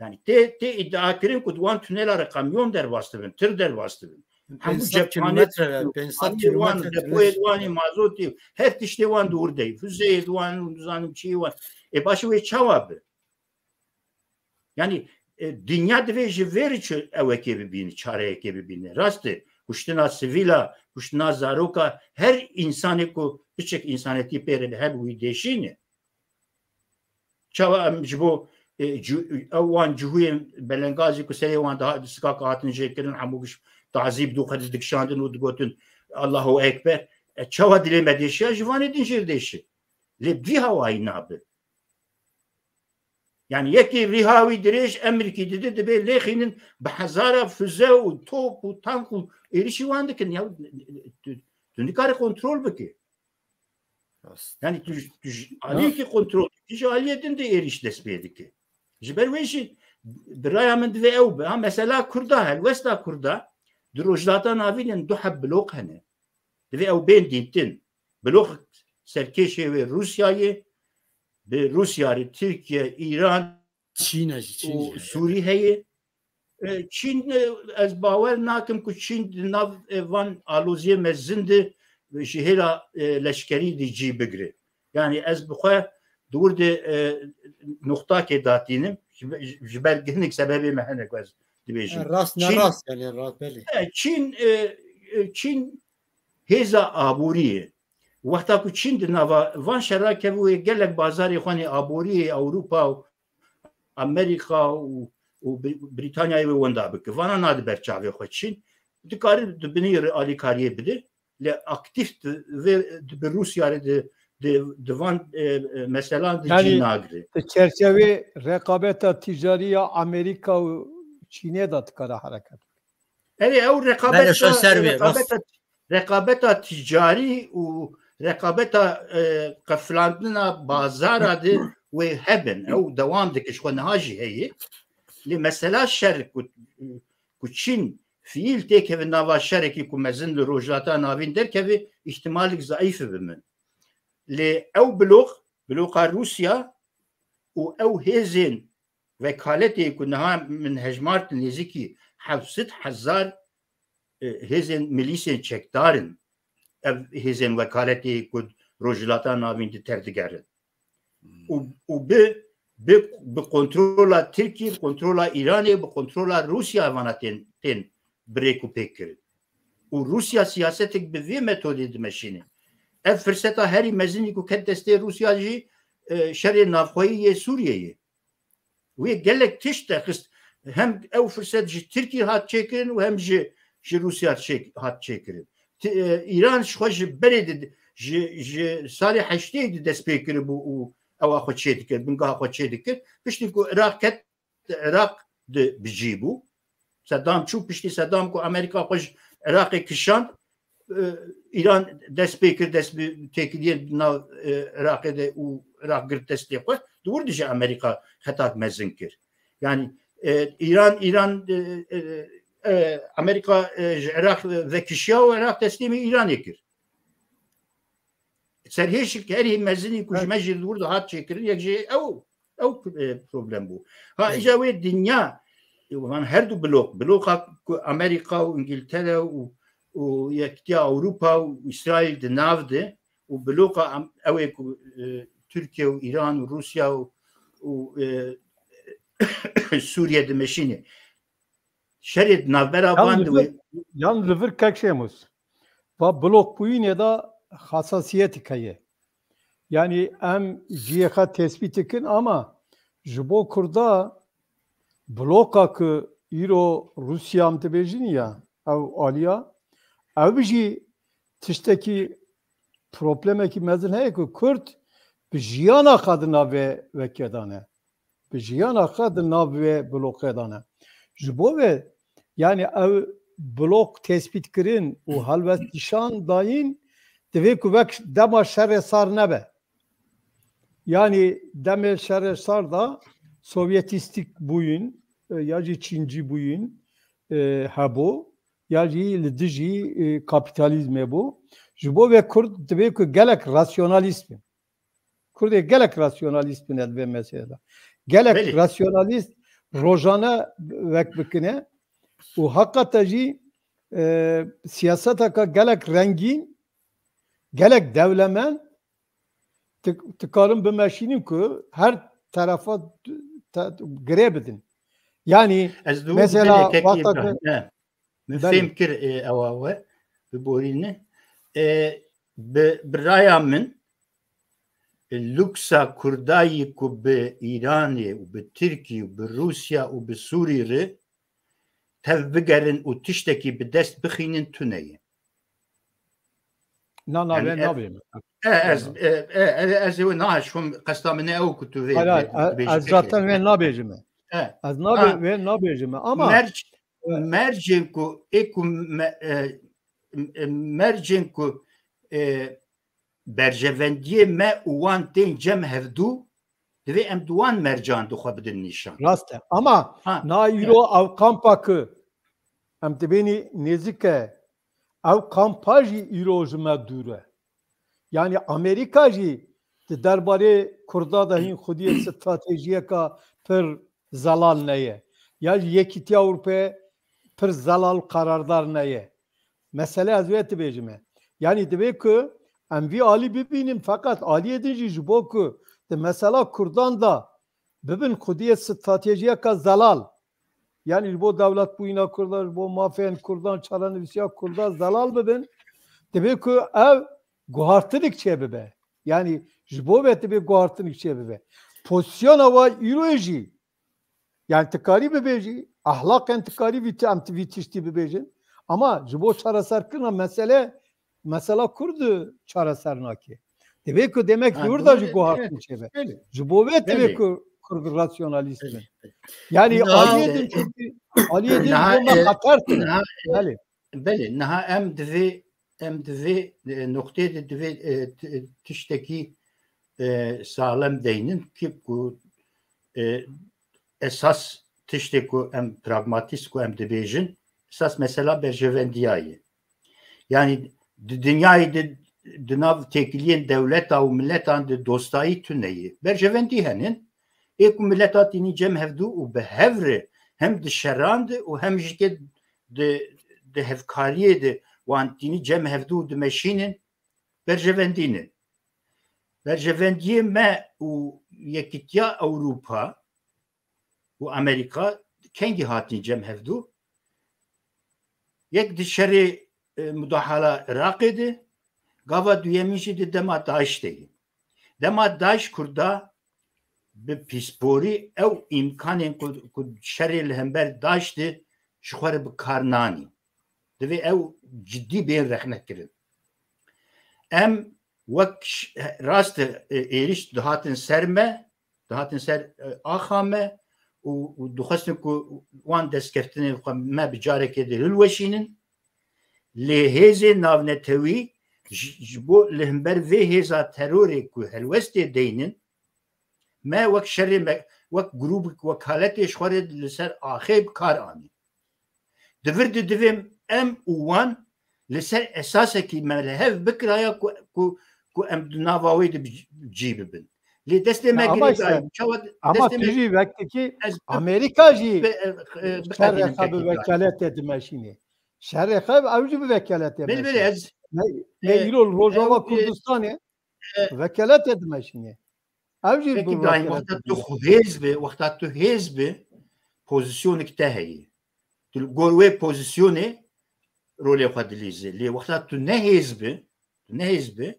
Yani tê, tê îdia kirin ku di wan tunela re kamyon derbas dibin, tir derbas dibin. Hemû Pênc sed cepxane kilometre, dibin, pênc sed anî wan, kilometre depoyê tunel. Wan ê mazotê, her tiştê wan di wir de ye. Füzeyê di wan û nizanim çiyê wan. Ê, baş wê çawa bi? Yani, e, dinya divê ji vê re çi ewekê bibîne, çareyekê bibîne. Rast e, kuştina sivîla, kuştina zaroka, her insanê ku piçek însanetî pê re hebe wî dêşîne. Çawa em ji bo, e, cu-, ew wan cihûyên belengazî ku serê wan daha di sikaka hatin jêkirin, hemû giş tazî bi dû xwe dikişandin û digotin, "Allahu Ekber." E, çawa dilê me dêşiya, ji vanê din jê dêşi. Lê bi vî hawayî nabe. Yani yekî rîha wî dirêj emirkî dide, dibê lêxînin bi hezara füze û top û tank û êrişî wan dikin. Ya tu, tu nikare kontrol bike. Rast. Yani tu, tu ji aliyekî kontrol, tu ji aliyê din de êrîş dest pê dike. Ji ber wê jî bi raya min divê ew be. Ha, mesela Kurda, helwesta Kurda di Rojhilata Navîn de du heb bloq hene. Divê ew bên dîtin. Bloq serkêşê wê Rûsya ye. Bi Rûsya re Tirkiye, Îran Çîn e jî, Çîn û jî. Sûrî heye. E, Çîn, e, ez bawer nakim ku Çîn di nav, e, van aloziyê mezin de ji hêla, e, leşkerî de cî bigire. Yani ez bi xwe di wir de, e, nuqtakê datînim. Ji be-, ji ber hinek sebebê me hene ku ez dibêjim. E, rast, ne Çîn, rast, yani rast, belê. E, Çîn, e, e, Çîn hêza aborî ye. Wexta ku Çîn di nava van şera keve wê gelek bazarê xwe nê aboriyê Ewropa û Amerîka û, û Bri-, Brîtanyayê wê wenda bike. Vana nade ber çavê xwe Çîn. Dikare di binî re alîkariyê bide. Lê aktîf di, vê, di bi Rûsya re di, di, di van, e, e, meselan de Yani, cî nagire. Di çerçevê rekabeta ticarî ya Amerîka û Çînê de dikare hereket bike. Erê, ew rekabeta, Belê, şaser wê, rast. rekabeta, rekabeta ticarî û rekabeta, e, qefilandina bazara de wê hebin. Ew dewam dike, ji xwe niha jî heye. Lê mesela şer ku, ku Çîn fiîl têkeve nava şerekî ku mezin li Rojhilata Navîn derkeve, îhtimalik zayîf e bi min. Lê ew bloq, bloqa Rûsya û ew hêzên wekaletê ku niha min hejmart nêzîkî heft sed hezar, e, hêzên milîsên çekdar in. Ev hêzên wekaletê ku Rojhilata Navîn di ter digerin. Û, û bi, bi, bi kontrola Tirkiyê, bi kontrola Îranê, bi kontrola Rûsya vana tên, tên bi rêk û pêk kirin. Û Rûsya siyasetek bi vê metodê dimeşîne. Ev firseta herî mezinî ku ket destê Rûsya jî, e, şerê navxweyî yê Sûriyeyê. Wê gelek tişt derxist. Hem ew firset ji Tirkiyê hat çêkirin û hem ji, ji Rûsya çê-, hat çêkirin. Ti-, e, Îran ji xwe ji berê de, ji, ji salê heştê de dest pê kiribû û ewa xwe çê dikir, bingeha xwe çê dikir. Piştî ku Iraq ket, Iraq di bi cî bû. Sedam çû, piştî Sedam ku Amerîka xwe ji Iraqê kişand, e, Îran dest pê kir, dest bi têkiliyên di nav, e, Iraqê de û Iraq girt destê xwe. Di wir de jî Amerîka xetak mezin kir. Yani, e, Îran, Îran, e, e, e, Amerîka, e, ji Iraq vekişiya û Iraq teslîmî Îranê kir. Serhêşik herî mezinî ku ji me jî li wir de hat çêkirin, yek jî ew, ew, e, problem bû. Ha, îja wê dinya, e, van her du blok, bloka ku Amerîka û Îngiltere û, û Yekîtiya Ewropa û Îsraîl di nav de û bloka am-, ew ê ku, e, Tirkiye û Îran û Rûsya û, û, e, Sûriye dimeşîne. Şerê di navbera van Yalnız, de wê yalnız li vir kek Şêmûs. Va blokbûyînê de xesasiyetik heye. Yani em cihê xwe tespît dikin ama ji bo Kurda bloka ku îro Rûsya em dibêjin ya, ew aliya, ew jî tiştekî problemekî mezin heye ku Kurd bi jiyana xwe di navê vekê de ne. Bi jiyana xwe di nav vê bloqê de ne. Ji bo vê, yani ew bloq tespît kirin û helwestnîşan dayîn, divê ku wek dema şerê sar nebe. Yani demê şerê sar de sovyetîstîk bûyîn, e, ya jî çîncî bûyîn, e, hebû, ya jî li dijî, e, kapîtalîzmê bû. Ji bo vê Kurd divê ku gelek rasyonalîst bin. Kurdê gelek rasyonalîst bine di vê meselê de. Gelek Belê. rasyonalîst rojane wek bikine û heqete jî, e, siyaseteke gelek rengîn, gelek dewlemend, ti-, dikarin bimeşînin ku her terefa te-, girê bidin. Yani Ez dû mesela belê kekî wexta Îbrahîm, ku ne. Min Belê. fêm kir, e, ewa we biborîne. E, bi, bi raya min, e, luksa Kurdayî ku bi Îranê û bi Tirkî û bi Rûsya û bi Sûrî re tev bigerin û tiştekî bi dest bixînin tune ye. Na, na, Yani vê ev nabêjim. E, ez, e, e, e, ez ê wê naşim, qesta min ne ew ku tu vê Hayır, hayır, dibêjî ez zaten pêşê. vê nabêjim. E. Ez nabê-, Ha. vê nabêjim. Ama Merc-, E. mercên ku, ê ku me-, e, e, mercên ku, e, berjevendiyê me û wan tên cem hevdû, divê em di wan mercan di xwe bidin nîşan. Rast e. Ama Ha, na e. îro ew kampa ku em dibênî nêzik e, ew kampa jî îro ji me dûr e. Yani Amerîka jî di derbarê Kurda de hîn xwediyê stratejiyeka pir zelal neye. Ya jî Yekîtiya Ewropayê pir zelal û qerardar neye. Mesele ez wê dibêjim e. Yani divê ku em vî alî bibînin, feqet aliyê din jî ji bo ku di mesela Kurdan de bibin xwediyê stratejiyeka zelal. Yani ji bo dewletbûyîna Kurdan, ji bo mafên Kurdan, çarenivîsiya Kurdan zelal bibin. Divê ku ev guhartinik çêbibe. Yani ji bo vê divê guhartinik çêbibe. Pozîsyona wa îro jî Yani tu karî bibêjî, ahlaqen tu karî vî ti-, em vî tiştî bibêjin. Ama ji bo çareserkirina mesele, mesela Kurd çareser nake. Divê ku demek Ha, li wir de jî doğru, guhartin evet, çêbe. Belê. Ji bo vê divê Belê. ku Kurd rasyonalîst Belê. bin. Yani Niha, aliyê din çünkü, aliyê din niha, bo me e, xeter tune. niha, e, Belê. Belê, niha em divê, em divê, e, noqtê de divê, e, t-, tiştekî, e, saxlem deynin ki ku, e, esas tiştê ku em pragmatîst ku em dibêjin, esas mesela berjevendiya ye. Yani di dinyayê de di nav têkiliyên dewleta û miletan de dostayî tune ye. Berjevendî henin, ê ku mileta tînî cem hevdû û bi hev re hem di şeran de û hem jî ke di, di hevkariyê de wan tînî cem hevdû û dimeşînin, berjevendî ne. Berjevendiyê me û Yekîtiya Ewropa û Amerîka kengî hatin cem hevdû? Yek di şerê, e, mudahala Iraqê de, gava duyemîn jî di dema DAIŞ de ye. Dema DAIŞ Kurda bi pîsporî ew îmkanên ku, ku şerê li hember DAIŞ de ji xwe re bi kar nanî. Divê ew cidî bên rexnekirin. Em wek ş-, rast e, êrîş dihatin ser me, dihatin ser, e, axa me û, û dixwestin ku wan destkeftinên xwe me bi carekê de hilweşînin. Lê hêzên navnetewî ji, ji bo li hember vê hêza terorê ku helwestê deynin, me wek şerê me, wek grûbek wekaletê ji xwe re li ser axê bi kar anî. Di vir de divê em û wan li ser esasekî me li hev bikiraya ku, ku, ku em di nava wê de bi cî bibin. Lê destê me Ya, ama girê işte, dayî. Çawa ama destê tu me jî wektekî ez bi-, Amerîka jî bi-, e, e, şerê biqedînim xwe bi kekî dayî. Wekalete dimeşînê. Şerê xwe ew jî bi wekalete Belê, belê, meşînê. ez, Me, me e, îro li Rojava ew, e, Kurdistanê e, wekalete dimeşînê. Ew jî Peki bi Îbrahîm, wekalete wexta tu dimeşînê. Xwe hêz bi, wexta tu hêz bi, pozîsyonek te heye. Tu li gor wê pozîsyonê rolê xwe dilîzî. Lê wexta tu nehêz bi, tu nehêz bi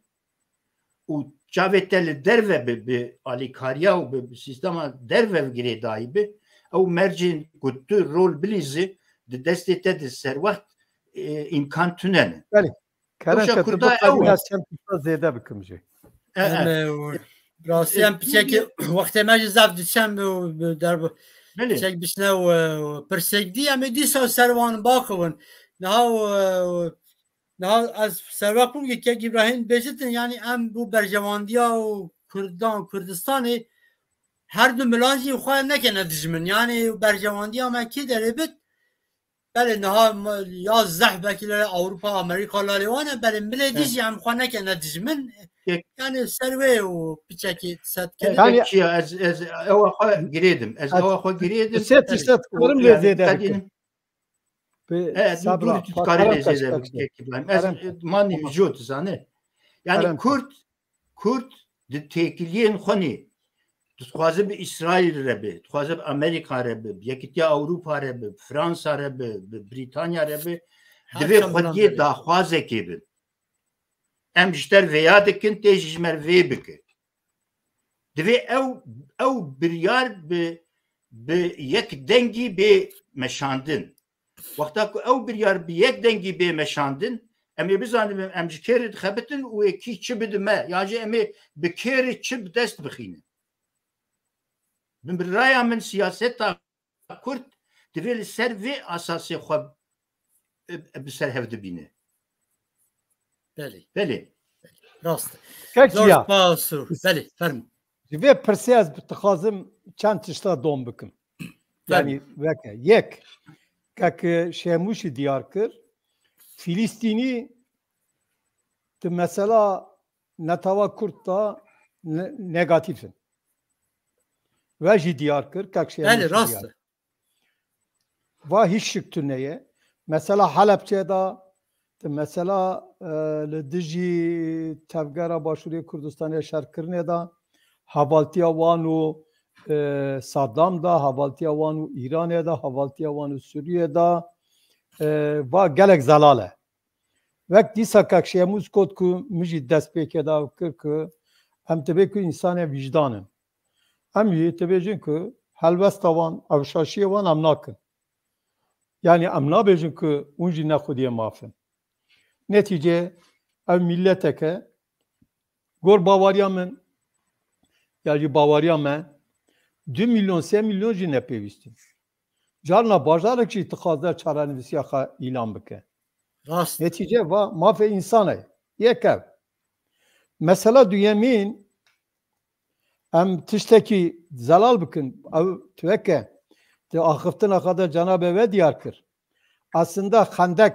û çavê te li derve bi, bi alîkariya û bi, bi sîstema derve girêdayî bi, ew mercên ku tu rol bilîzî di destê te de serwext, e, îmkan tune ne. Belê. Kerem Wişa ke tu Kurda ew bikarî e. ez çend tişta zêde bikim jî. E, Em, e. e, rastî E, em piçekî wextê me jî zaf diçem û derb Belê. Piçek bişne û, e, pirsêk dî em ê dîsa ser wan baqivin. Niha û, e, niha ez serwext bûm ki kek Îbrahîm bêjitin, yanî em bû berjewandiya û Kurdan, Kurdistanê her du milan jî xwe nekene dijmin. Yanî berjewandiya me kî derê bit, Belê niha me, ya zehf belkî lê Ewropa, Amerîka lalê wan e, belê milê dî He. jî em xwe nekene dijmin. Yek- Yani ser wê û piçekî set He, kene. Yani- Peki ya, ez, ez ewa xwe girêdim. Ez Ez ewa xwe girêdim. Sê tişt ez kurim lê yani zêde bikim. Bi He, du-, sabra, du-, tu karê lê zêde bikim, kek Îbrahîm. Ez, Kerem e, manî Tamam. vücut zane. Yani Kerem Kürt Kurd di têkiliyên xwe nê dixwaze bi Îsraîl re be, dixwaze bi Amerîka re be, bi Yekîtiya Ewropa re be, bi Fransa re be, bi Brîtanya re be, Her divê çend xwediyê daxwazekê bin. Em ji te re vêya dikin, tê jî ji me re vê bike. Divê ew, ew biryar bi, bi yek dengî bê meşandin. Wexta ku ew biryar bi yek dengî bê meşandin, em ê bizanin em ji kê re dixebitin û ê kî çi bide me, ya jî em ê bi kê re çi bi dest bixînin. Bi raya min siyaseta Kurd divê li ser vê asasê xwe, e, e, bi ser hev dibîne. Belê. Belê. Rast e. Kek Zor Ziya. spas û, belê, fermo. Ji vê pirsê ez dixwazim çend tişta dom bikim. Fermo. Yani weke. Yek, kek Şêmû jî diyar kir, Filistînî di mesela netava Kurd de ne-, negatîf in. We jî diyar kir, kek Şêmû Belê, jî rast diyar e. kir. Va hiç şik tune ye. Mesela Helebçe de, di mesela, e, li dijî tevgera Başûrê Kurdistanê şerkirinê de, hevaltiya wan û, e, Saddam de, hevaltiya wan û Îranê de, hevaltiya wan û Sûriyê de, e, va gelek zelal e. Wek dîsa kek Şêmûs got ku min jî dest pê kê de kir ku em dibê ku însanê wîjdan in. Em jî dibêjin ku helwesta wan, ew şaşiyê wan em nakin. Yani em nabêjin ku hûn jî ne xwediyê maf in. Netîce ew mileteke gor baweriya min, ya jî baweriya me, du milyon, sê milyon jî ne pêwîst in. Carna bajarek jî dixwaze çarenivîsiya xwe îlan bike. Rast. Netîce va mafê însan e. Yek ev. Mesela duyemîn, em tiştekî zelal bikin. Ew tu weke di axiftina xwe de cenabê we diyar kir. Aslında Xendek,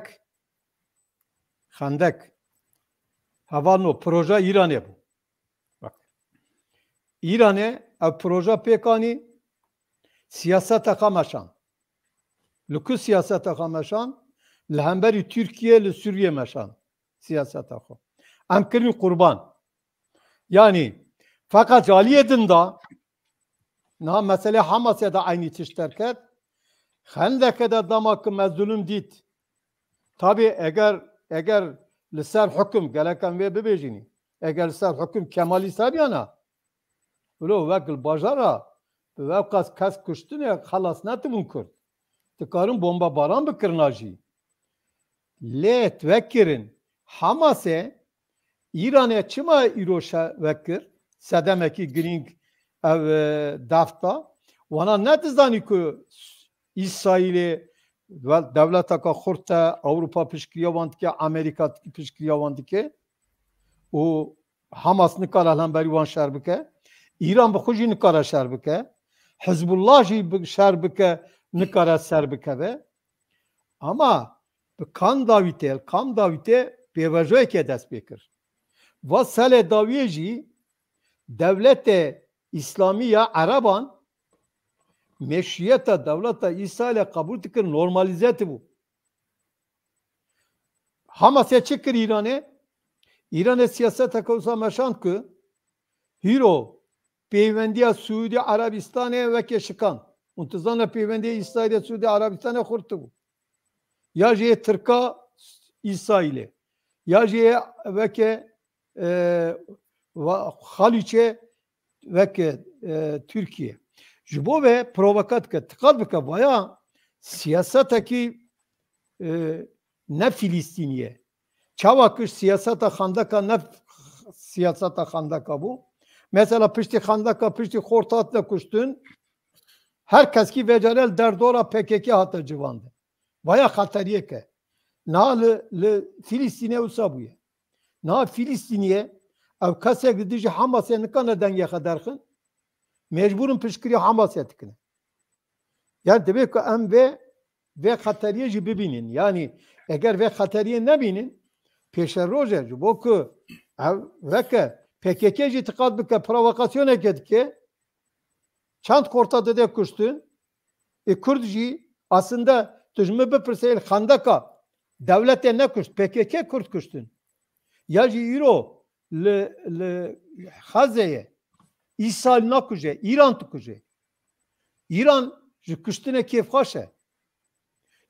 Xendek Hevalno, proje Îranê bû. Bak. Îranê ev proje pêk anî, siyaseta xwe meşan. Li ku siyaseta xwe meşan? Li hemberî Tirkiye, li Sûriye meşan siyaseta xwe. Em kirin qurban. Yanî feqet ji aliyê din de niha meselê Hamasê de eynî tişt derket. Xendeke de dema ku me zulm dît. Tabî eger, eger li ser hukum, gerek em vê bibêjinî. Eger li ser hukum Kemalî Seryan e, wilo wek li bajara bi vewqas kes kuştinê xelas netibûn Kurd. Dikarin bombebaran bikirina jî. Lê tu vekirin Hamasê Îranê çima îro şe-, vekir? Sedemekî girîng ev, e, deft da. Wana nedizanî ku Îsraîlê we-, dewleteka xurt e, Ewropa piştgiriya wan dike, Amerîka piştgiriya wan dike û Hamas nikare li hemberî wan şer bike. Îran bi xwe jî nikare şer bike. Hizbullah jî bi-, şer bike, nikare ser bikeve. Ama bi kam dawîtê, li kam dawîtê pêvajoyeke dest pê kir. Va selê dawiyê jî dewletê Îslamî ya Ereban meşruyeta dewleta Îsraîlê qebûl dikir, normalîze tibû. Hamasê çi kir Îranê? Îranê siyaseteke wisa meşand ku hîro pêwendiya Siûdî Erebistanê weke şikan. Hûn dizane pêwendiya Îsraîlê Siûdî Erebistanê xurt bû. Ya jê Tirka Îsraîlê, ya jê weke, e, va-, Xalîçê weke, e, Tirkiye. Ji bo ve provoka dike, tiqat bike, vaya siyasetekî, e, ne Filistînî ye. Çawa ku siyaseta xandeka ne siyaseta xandeka bû. Mesela piştî xandeka, piştî xort hatine kuştin, her keskî vecare li derdora P K K hate civandin. Vaya xeteriyeke. Niha li, li Filistînê wisa bûye. Niha Filistîniyê ew kesek li dijî Hamasê nikane dengê xwe derxin, mecbûr in piştgiriya Hamasê dikine. Yani divê ku em vê, vê xeteriyê jî bibînin. Yani eger vê xeteriyê nebînin, pêşeroj e. Ji bo ku ev veke P K K jî tiqat bike, provokasyoneke dike, çend xorta dide kuştin, ê Kurd jî aslında tu ji min bipirsê li xendeka dewletê nekuşt, P K K Kurd kuştin. Ya jî îro li, li Xezeyê Îsraîl nakuje, Îran dikuje. Îran ji kuştinê kêfxweş e.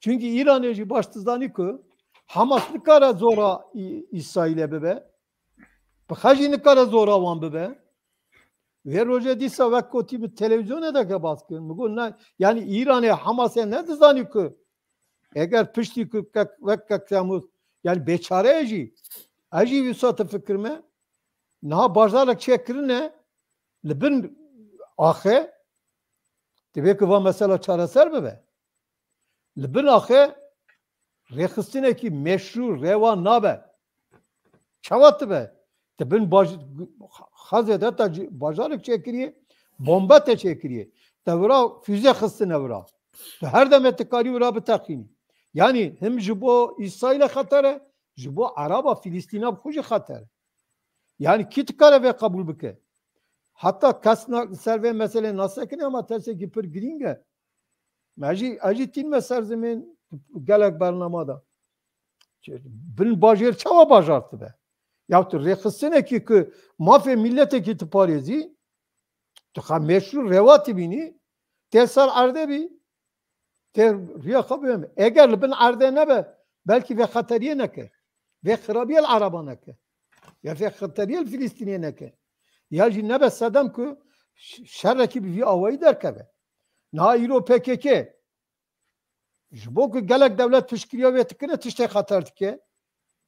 Çunkî Îranê jî baş dizanî ku Hamas nikare zora Î-, Îsraîlê bibe. Bi xwe jî nikare zora wan bibe. Vê rojê dîsa wek kotî bi televîzyonê de ke bas kirin. Min got ne, yani Îranê Hamasê nedizanî ku eger piştî ku kek, wek kek Temûz, yani bêçare ye jî. Ez jî wisa difikirime. Niha bajarek çêkirine li bin axê, divê ku va mesela çareser bibe. Li bin axê rêxistinekî meşrû rewa nabe. Çawa dibe? Di bin baj-, Xezê de te ci-, bajarek çêkiriye, bombe te çêkiriye. Te vira füze xistine vira. Tu her demê tu karî vira biteqînî. Yani him ji bo Îsraîlê xeter e, ji bo Eraba Filistîna bi xwe jî xeter e. Yani kî dikare vê qebûl bike? Heta kes na-, ser vê meselê nasekine ama tersekî pir girîng e. Me jî, ez jî tînme ser zimên gelek bernama da. Bin bajêr çawa bajar dibe? Ya tu rêxistinekî ku mafê milletekî tu parêzî, tu xwe meşrû rewa tu bînî, tê ser erdê bî, tê riya xwe bibême. Eger li bin erdê nebe, belkî vê xeteriyê neke. Vê xirabiyê li Ereba neke. Ya vê xeteriyê li Filistînê neke. Ya jî nebe sedem ku ş-, şerekî bi vî awayî derkeve. Niha îro P K K ji bo ku gelek dewlet piştgiriya wê dikine, tiştê xeter dike.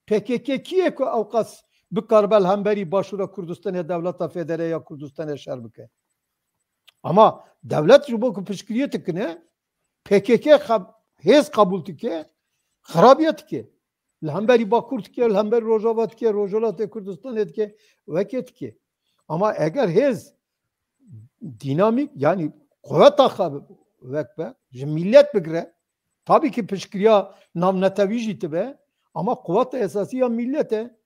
P K K kî ye ku ewqas bikaribe li hemberî Başûra Kurdistanê, dewleta federe ya Kurdistanê şer bike? Ama dewlet ji bo ku piştgiriyê dikine, P K K xe-, hêz qebûl dike, xirabiye dike. Li hemberî Bakur dike, li hemberî Rojava dike, Rojhilatê Kurdistanê dike, wekê dike. Ama eger hêz dînamîk, yani quweta xwe wek be, ji millet bigire, tabii ki piştgiriya navnetewî jî dibe, ama quweta esasî ya millet e.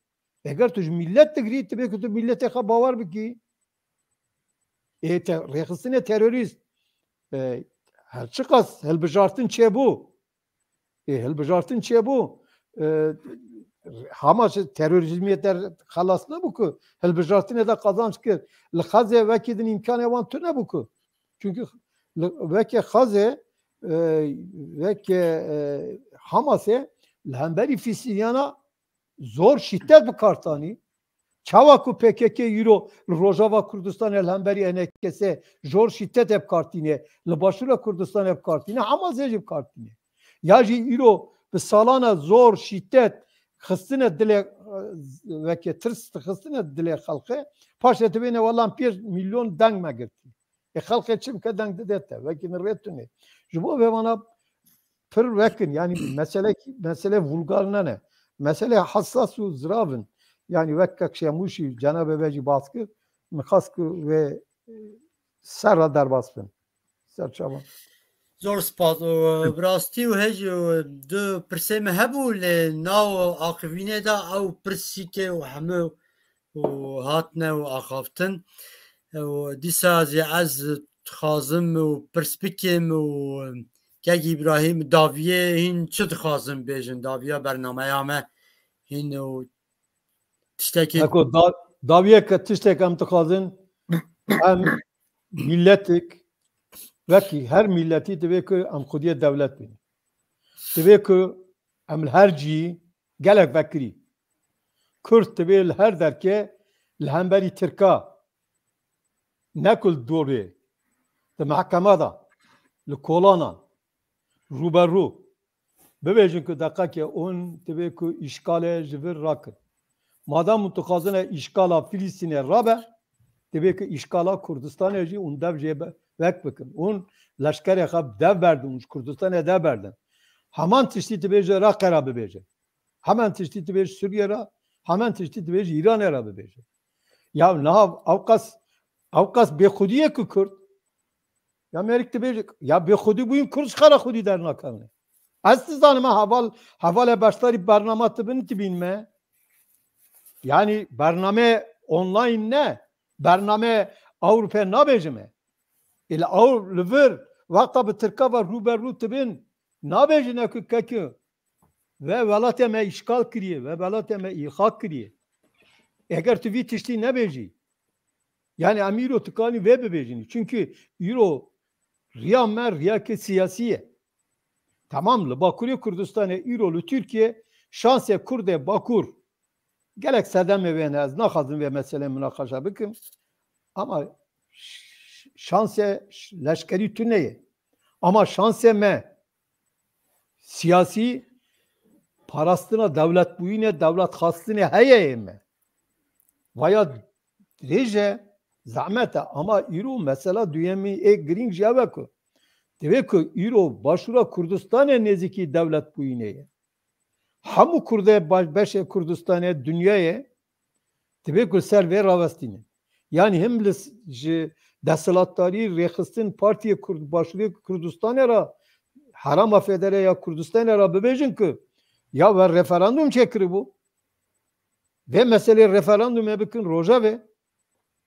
Eger tu ji millet digirî, tu bê ku tu milletê xwe bawer bikî. Ê te, rêxistinê terorîst, e, her çiqas hilbijartin çêbû. Ê hilbijartin çêbû. E, Hamas terorîzmê der xelas nebû ku hilbijartinê de qazanç kir. Li Xezê wekî din îmkanê wan tune bû ku. Çünkü li, weke Xezê, e, weke, e, Hamasê li hemberî Fîlistîniyana zor şîdet bi kar tanî. Çawa ku P K K îro li Rojava Kurdistanê li hemberî E N K S zor şîdet hep kar tîne, li Başûra Kurdistanê hep kar tîne, Hamasê jî bi kar tîne. Ya jî îro bi salana zor şîdet xistine dilê, e, weke tirs xistine dilê xelqê, paşê dibêne, "Wela pênc milyon deng me girtî." Ê xelqê çi bike, deng dide te. Wekî min rê tune. Ji bo vê vana pir vekin. Yani mesele, mesele vulgar nene. Mesele hassas û zirav in. Yani wek kek Şemûşî cenabê ve jî bas kir. Min xwest ku vê, e, ser re derbas bin. Ser çavan. Zor spas. Û, e, bi rastî û hej û du pirsê me hebû, lê nav aqivînê de ew pirsîkê û hemû û hatine û axaftin. Û dîsa zî ez dixwazim û pirs bikim û kek Îbrahîm, daviyê hîn çi dixwazin bêjin? Daviya bernameya me hîn û tiştekî. Heko da-, daviyeke tiştek em dixwazin, em milletik, wekî her milletî divê ku em xwediyê dewlet bînin. Divê ku em li her cî gelek vekirî. Kurd divê li her derkê li hemberî Tirka, ne ku li dorê, di mehkema de, li kolanan, rûberû, bibêjin ku deqekê hûn divê ku îşkalê ji vir rakin. Madem hûn dixwazine îşkala Filistînê rabe, divê ku îşkala Kurdistanê jî hûn dev jê be-, vek bikin. Hûn leşkerê xwe dev berdin, hûn ji Kurdistanê dev berdin. Heman tiştî divê ji Iraqê re bibêjin. Heman tiştî divê ji Sûriyê re, heman tiştî divê ji Îranê re bibêjin. Ya niha ewqas, ewqas bêxudî ye ku Kurd. Ya mêrik dibêje, ya bêxudî bûyîn Kurd ji xwe re xwedî dernakevine. Ez dizanim, heval, hevalê beşdarî bernama tu bin, tu bînime. Yani bername online ne, bername Ewrope nabêjime. Îla ew li vir wexta bi Tirka ve rû be rû tibin, nabêjine ku kekî ve welatê me îşgal kiriye, ve welatê me îlhaq kiriye. Eger tu vî tiştî nebêjî, yani em îro tikanî vê bibêjin. Çünkü îro riya me riyakê siyasî ye. Tamam, li Bakurê Kurdistanê îro li Tirkiye şansê Kurdê Bakur gelek sedemê wê ne, ez naxwazim vê meselê minaqeşe bikim. Ama ş-, şansê ş-, leşkerî tune ye. Ama şansê me siyasî parastina dewletbûyînê, dewletxwastinê heye yê me. Vaya dirêj e, zehmet e. Ama îro mesela duyemî ê girîng jî ev e ku divê ku îro Başûra Kurdistanê nêzîkî dewletbûyînê ye. Hemû Kurdê baş-, beşê Kurdistanê, dinyayê divê ku ser vê rawestînin. Yani him li s-, ji desthilatdarî rêxistin Partiyê Kurd, Başûrê Kurdistanê re herama federe ya Kurdistanê re bibêjin ku ya we referandum çêkiribû. Vê meselê referandumê bikin rojevê.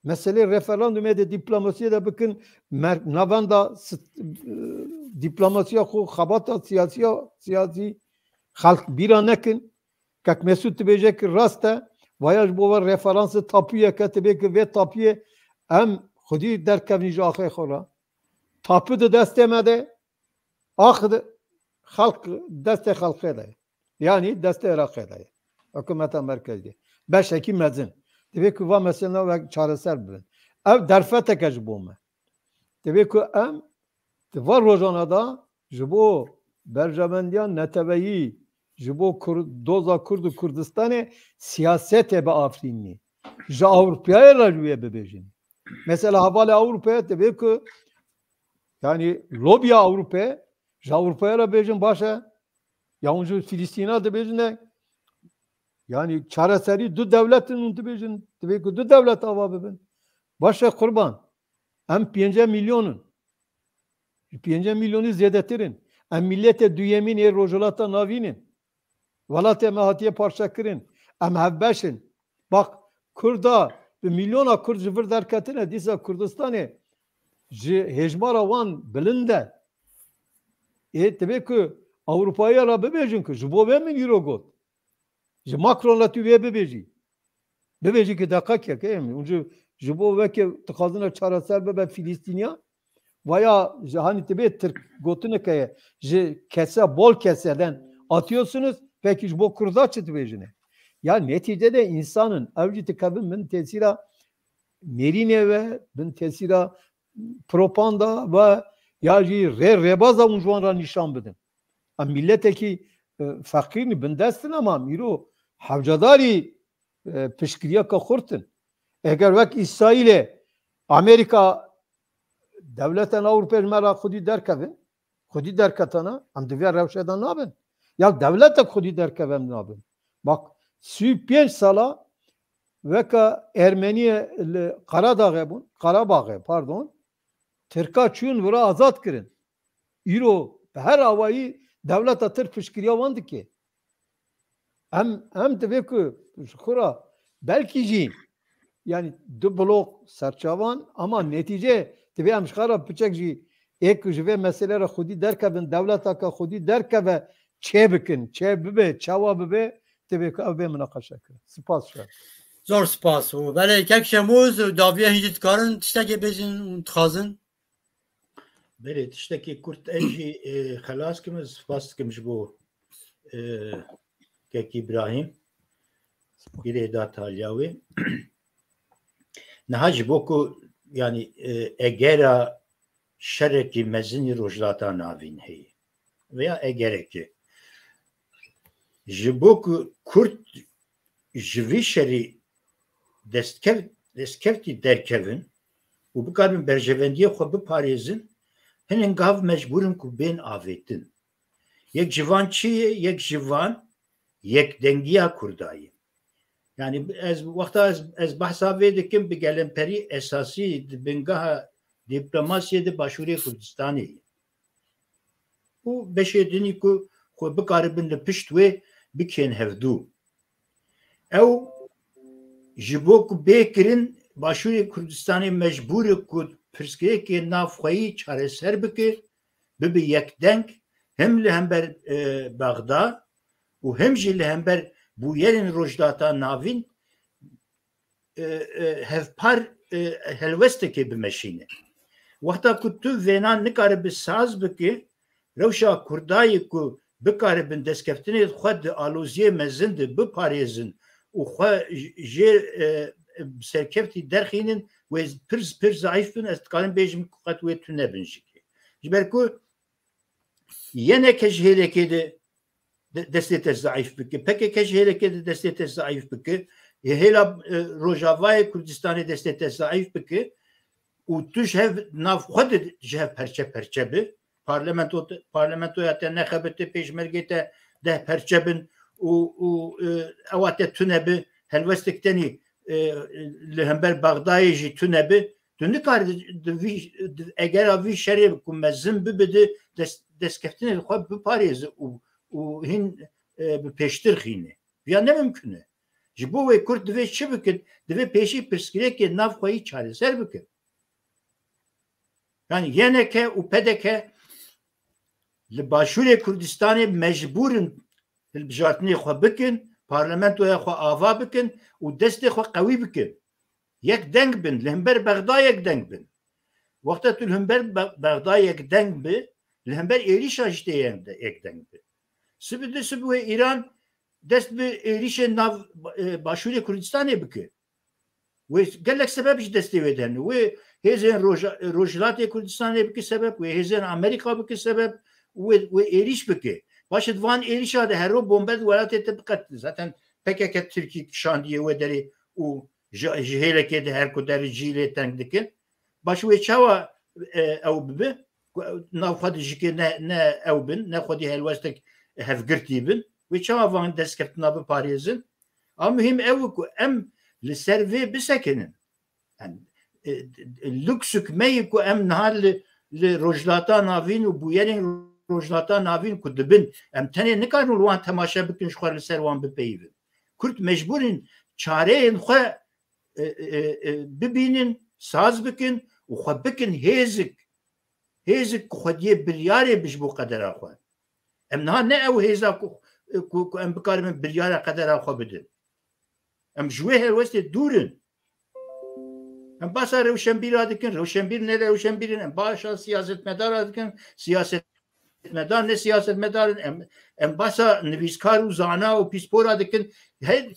Meselê referandumê de diplomasiyê de bikin mer-, navenda st-, e, diplomasiya xwe, xebata siyasiya, siyasî xelk bîra nekin. Kek Mesûd dibêje ki rast e, vaya ji bo we referansi tapuyeke, dibê ki vê tapuyê em xwedî derkevnî ji axê xwe re. Tapu di destê me de, ax di xelq, destê xelqê de ye. Yanî destê Iraqê de ye. Hikûmeta merkezî. Beşekî mezin. Divê ku va meselena wek çareser bibin. Ev derfeteke ji bo me. Divê ku em di van rojana de ji bo berjewendiya neteweyî, ji bo Kur-, doza Kurd û Kurdistanê siyasetê biafirînî. Ji Ewropayê re ji wê bibêjin. Mesela hevalê Ewropayê divê ku, yani lobiya Ewropayê, ji Ewropayê re bêjin baş e. Ya hûn ji Filistîna dibêjin e. Yani çareserî du dewlet in, hûn dibêjin, divê ku du dewlet ava bibin. Baş e qurban. Em pênce milyon in. Ji pênce milyonî zêdetir in. Em miletê duyemîn ê Rojhilata Navîn in. Welatê me hatiye parçekirin. Em hevbeş in. Bak, Kurda, bi milyona Kurd ji vir derketine, dîsa Kurdistanê ji hêjmara wan bilind e. Ê, divê ku Ewropayiya re bibêjin ku ji bo vê min îro got. Ji Macron re tu vê bibêjî. Bibêjî ki deqekek, ê, hûn ji, ji bo weke dixwazine çareser bibe Filistîniya, vaya ji hanî tibê Tirk gotinek heye, ji kese, bol keseden atıyorsunuz, peki ji bo Kurda çi dibêjine? Ya neticede insanın, ew jî dikevin bin tesîra nêrînê ve, bin tesîra propanda ve ya jî rê rêbaza hûn ji wan re nîşan bidin. Em miletekî, e, feqîr in, bindest in, ama em îro hewcedarî, e, piştgiriyeke xurt in. Eger wek Îsraîlê, Amerîka, dewletên Ewropê ji me re xwedî derkevin, xwedî derketana, em di vê rewşê de nabin. Ya dewletek xwedî derkeve em nabin. Bak, sî û pênc sala weke Ermeniyê li Qaradag bûn, Qarabaxê, pardon, Tirka çûn vira azad kirin. Îro bi her awayî dewleta Tirk piştgiriya wan dike. Em, em divê ku ji xwe re belkî jî, yani du blok serçavan, ama netîce divê em ji xwe re piçek jî ê ku ji vê meselê re xwedî derkevin, dewleteke xwedî derkeve, çê bikin, çê bibe, çawa bibe, divê ku ev bê minaqeşe kirin. Spas şer. Zor spas û belê kek Şemûz û daviya hîn jî dikarin tiştekê bêjin û dixwazin. Belê, tiştekî kurt ez jî, e, xelas kim, ez spas dikim ji bo, e, kek Îbrahîm. Girê da taliya wê. Niha ji bo ku, yani, e, egera şerekî mezin li Rojhilata Navîn heye. Veya egereke. Ji bo ku Kurd ji vî şerî destkev-, destkevtî derkevin û bikaribin berjevendiyê xwe biparêzin, hinek gav mecbûr in ku bên avêtin. Yek ji van çi ye? Yek ji van yekdengiya Kurda ye. Yani ez, wexta ez, ez behsa vê dikim, bi gelemperî esasî di bingeha dîplomasiyê de Başûrê Kurdistanê ye. Û beşê din jî ku xwe bikaribin li pişt wê bikên hevdû. Ew ji bo ku bê kirin, Başûrê Kurdistanê mecbûr e ku pirsgirêkê navxweyî çareser bike, bibe yekdeng, hem li hember, e, Bexda û hem jî li hember bûyerên Rojhilata Navîn, e, e, hevpar, e, helwestekê bimeşîne. Wexta ku tu vêna nikaribe saz bike, rewşa Kurdayê ku bikaribin destkeftinê xwe di aloziyê mezin de biparêzin û xwe j-, jê, e, bi serkevtî derxînin, wê pir, pir zayîf bin, ez dikarim bêjim ku qet wê tune bin jî. Ji ber ku Y N K ji hêlekê de de-, destê te zayîf bike. P K K ji hêlekê de destê te zayîf bike. Hêla, e, Rojavayê Kurdistanê destê te zayîf bike. Û tu ji hev nav xwe de ji hev perçe perçe bi. Parlamento te, parlamentoya te nexebite, pêşmergê te deh perçe bin û, û, e, ewa te tune bi. Helwestek tenî, e, li hember Bexdayê jî tune bi. Tu nikarî di vî, di, egera vî şerê ku mezin bibe di dest, destkeftinê xwe biparêzi û, û hîn, e, bi pêştir xîne. Ya ne mimkun e. Ji bo wê Kurd divê çi bikin? Divê pêşî pirsgirêkê navxweyî çareser bikin. Yani Y N K û P D K li Başûrê Kurdistanê mecbûr in hilbijartinê xwe bikin, parlamentoya xwe ava bikin û destê xwe qewî bikin. Yek deng bin, li hember Bexda yek deng bin. Wexta tu li hember Be-, Bexda yek deng bi, li hember êrîşa jî tê yek de-, yek deng bi. Sibi di sibi wê Îran dest bi êrîşên nav, e, Başûrê Kurdistanê bike. Wê gelek sebeb ji destê wê dihene. Wê hêzên Roja-, Rojhilatê Kurdistanê bike sebeb, wê hêzên Amerîka bike sebeb, wê, wê êrîş bike. Paşê di van êrîşa de hero bombe di welatê te biqetin. Zaten P K K Tirkî kişandiye wê derê û ji, ji hêlekê de her ku derê cî lê teng dikin. Baş wê çawa, e, ew bibe? Ku ew nav xwe de jikê ne, ne ew bin, ne xwedî helwestek hevgirtî bin. Wê çawa van destkeftina biparêzin? A muhîm ew e ku em li ser vê bisekinin. Yani, e, e, luksuk me ye ku em niha li, li Rojhilata Navîn û bûyerên Rojhilata Navîn ku dibin, em tenê nikarin li wan temaşe bikin, ji xwe li ser wan bipeyivin. Kurd mecbûr in çareyên xwe, e, e, e, bibînin, saz bikin û xwe bikin hêzik. Hêzik ku xwediyê biryarê bi ji bo qedera xwe. Em niha ne ew hêza ku, ku, ku em bikaribin biryara qedera xwe bidin. Em ji wê helwestê dûr in. Em basa rewşenbîra dikin, rewşenbîr ne rewşenbîr in, em basa siyasetmedara dikin, siyasetmedar ne siyasetmedar in, em, em basa nivîskar û zana û pîspora dikin. Her,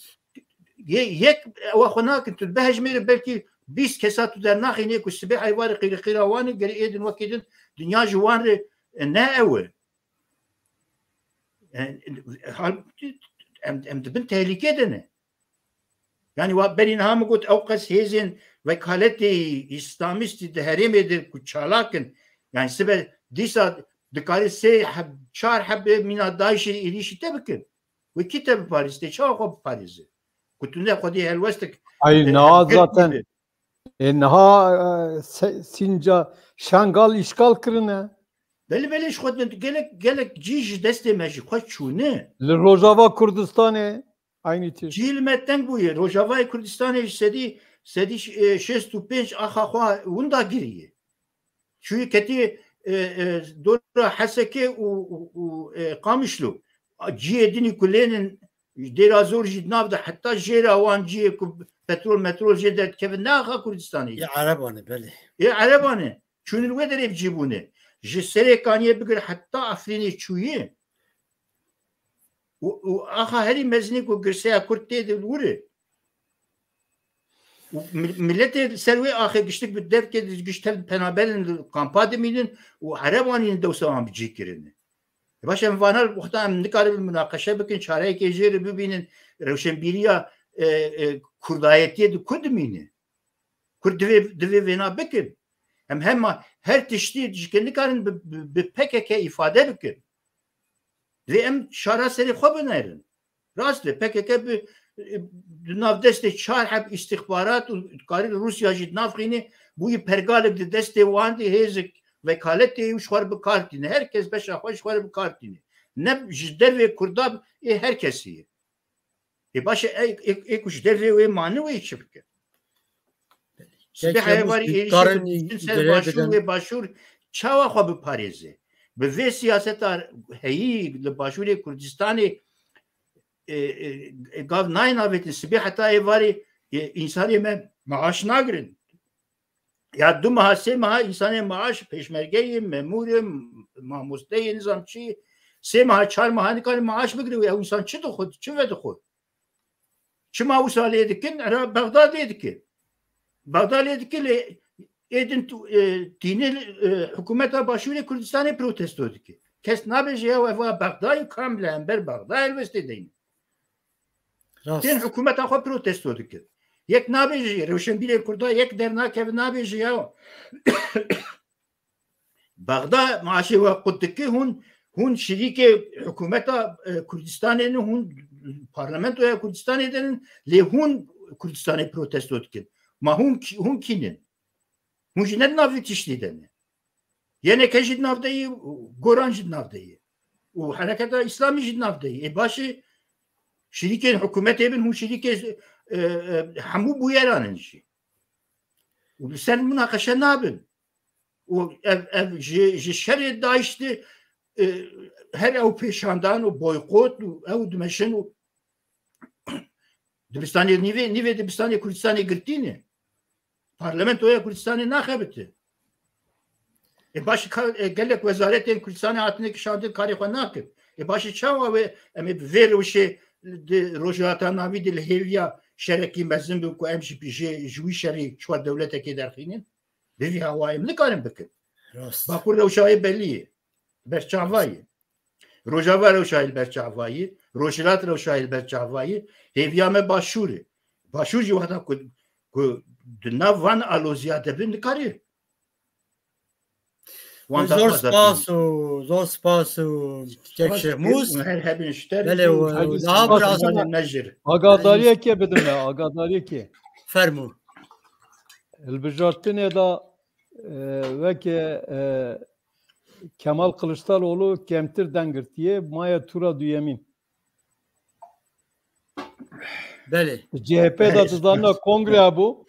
yê-, yek ewa xwe nakin, tu bihejmêre belkî bîst kesa tu dernaxînê ku sibê heyvarê qîrîqîra wan e, gerê êdin wekî din dinya ji wan re, e, ne ew e. Yani, hal-, em, em di bin tehlîkê de ne. Yani, wa berî niha min got, ew qas hêzên vekaletê îslamîstî di herêmê de ku çalak in, yani, sibe dîsa dikarî sê heb, çar hebê mîna DAIŞê êrîşî te bikin. Wê kî te biparêz, tê çawa xwe biparêze? Ku tu ne xwedî helwestek, Ay, e, niha girt zaten dibe. E, niha, e, se-, Sinca, Şengal îşgal kirine. Belê, belê, ji xwe din gelek, gelek cî ji destê me ji xwe çûne. Li Rojava Kurdistanê aynî tişt. Cî li me teng bûye. Rojavayê Kurdistanê ji sedî, sedî, e, şêst û pênc axa xwe winda giriye. Çûyî ketî, e, e, dora Hesekê û, û, û, e, Qamişlo. Cihê dinî ku lênin Dêra Zor jî di nav de, heta jêra wan cihê ku petrol metrol jê derdikevin, ne axa Kurdistanê ye. Yê Ereban e, belê. Yê Ereban e. Çûnin wê derê bi cî bûne. Ji Serêkaniyê bigir heta Efrînê çûyî. Û, û axa herî mezinî ku girseya Kurd tê de li wir e. Û mil-, miletê li ser wê axê giştik bi derkê di giş tev penaberin li kampa dimînin û Erebanîn dewsa wan bi cî kirine. E baş, em vana wexta em nikaribin munaqeşe bikin, çareyekê jê re bibînin, rewşenbîriya, e, e, Kurdayetiyê di ku dimîne? Kurd divê, divê vêna bikin. Em hema her tiştî ji ke nikarin bi, bi, bi P K K îfade bikin. Divê em şara serê xwe binerin. Rast e, P K K bi, di nav destê çar heb îstixbarat û karî Rûsya jî di nav xînê bûyî pergalek di destê wan de hêzik vekaletê û ji xwe re bi kar tîne. Her kes beşa xwe ji xwe re bi kar tîne. Ne ji dervê Kurda ê her kesî ye. Ê baş e, ê, ê, ê ku ji dervê wê mane wê çi bike? Sibê heyvarî êrîşê ser başûr wê başûr çawa xwe biparêze? Bi vê siyaseta heyî li başûrê Kurdistanê, e, e, e, gav nayên avêtin. Sibê heta êvarê, e, însanê me maaş nagirin. Ya du meha, sê meha însanê maaş, pêşmerge ye, memûr e, mamoste ye, nizam çi ye. Sê meha, çar meha nikare maaş bigire. Ew însan çi dixwe, çi vedixwe? Çima wisa lê dikin? Era Bexda lê dike. Bexda lê dike lê êdin tu, e, tîne, e, hikûmeta Başûrê Kurdistanê protesto dike. Kes nabêje ya ev a Bexdayê, kam li hember Bexda helwestê deyne. Rast. Tên hikûmeta xwe protesto dike. Yek nabêje, rewşenbîrê Kurda yek dernakeve nabêje ya Bexda maaşê we qut dike, hûn, hûn şirîkê hikûmeta, e, Kurdistanê ne, hûn parlamentoya Kurdistanê de ne, lê hûn Kurdistanê protesto dikin. Ma hûn kî-, hûn kî ne? Hûn jî ne di nav vê tiştê de ne. Y N K jî di nav de ye, Goran jî di nav de ye. Û Hereketa Îslamî jî di nav de ye. Ê baş e, şirîkên hikûmetê bin, hûn şirîkê, e, e, hemû bûyeran in jî. Û li ser munaqeşe nabin. Û ev, ev ji, ji şerê DAIŞ de, e, her ew pêşandan û boykot û ew dimeşin û dibistanê nîvê, nîvê dibistanê Kurdistanê girtî ne. Parlamentoya Kurdistanê naxebite. E baş ka-, e, gelek wezaretên Kurdistanê hatine kişandin karê xwe nakin. E baş çawa wê em ê bi vê rewşê di Rojhilata Navî de li hêviya şerekî mezin bin ku em jî bi jê, ji wî şerî ji xwe dewletekê derxînin? Bi vî hawayê em nikarin bikin. Rast. Bakur rewşayê belî ye. Berçava ye. Rojava rewşayê li berçava ye. Rojhilat rewşayê li berçava ye. Hêviya me Başûr e. Başûr jî wexta ku, ku di nav van aloziya de bin, nikare. Wan Zor daxwaza spas bikin. û, zor spas û kek Spas Şehmûz. Her hebin ji te Belê, re û, û, Hacı daha spas biraz Zimanê Necir. Agadariyekê bidin me, agadariyekê. Fermû. Hilbijartinê de, e, weke, e, Kemal Kılıçdaroğlu kemtir deng girtiye, maye tura duyemîn. Belê. Di C H P de dizanina kongre hebû.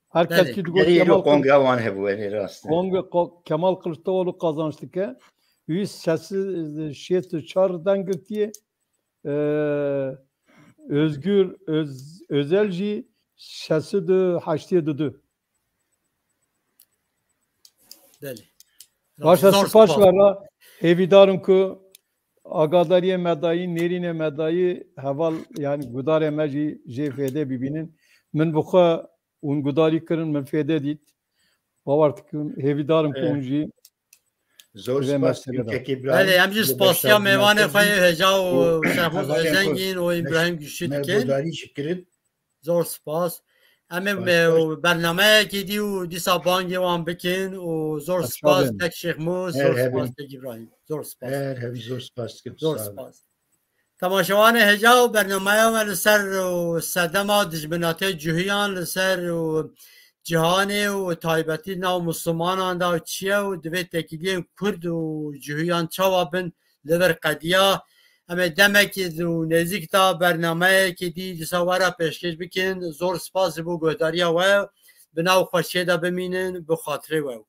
Her kes Belê. ki digot Gerî Kemal îro kongre wan hebû, erê rast e. Kongre Ko- Kemal Kılıçdaroğlu kazanç dike. Wî sesi şêst û çar deng girtiye. Ee, Özgür Öz, Özel jî şeş û heştê didu. Belê. Baş e, Zor spas spas. Vera. Hêvîdar im ku agadariyê me dayî, nêrînê me dayî, heval, yani gudarê me jî jê fêde bibînin. Min bi xwe hûn gudarî kirin, min fêde dît. Bawer dikim, hêvîdar im ku Evet. hûn jî Zor Divê spas meselê dikim de. Kek Îbrahîm. Belê, em jî spasiya mêvanê xwe yê hêja û Şehmûz Hevalên Ozengîn û Îbrahîm Güçlü Me dikin. Gudarî jî kirin. Zor spas. Em ê Baş, me- baş. û bernameyekê dî û dîsa bangê wan bikin û zor Baş spas bin. Kek Şehmûz, Her zor hebin. spas Kek Îbrahîm. Zor spas. Her hebî zor spas dikim. Zor Sağ olun. spas. Temaşevanê hêja û bernameya me li ser û sedema dijminatê cihûyan li ser û cîhanê û taybetî nav Mislimanan de çi ye û divê têkiliyên Kurd û cihûyan çawa bin li vir qediya. Em ê demekî û nêzîk de bernameyekî dî dîsa we re pêşkêş bikin. Zor spas ji bo guhdariya we. Bi nav xweşiyê de bimînin, bi xatirê we.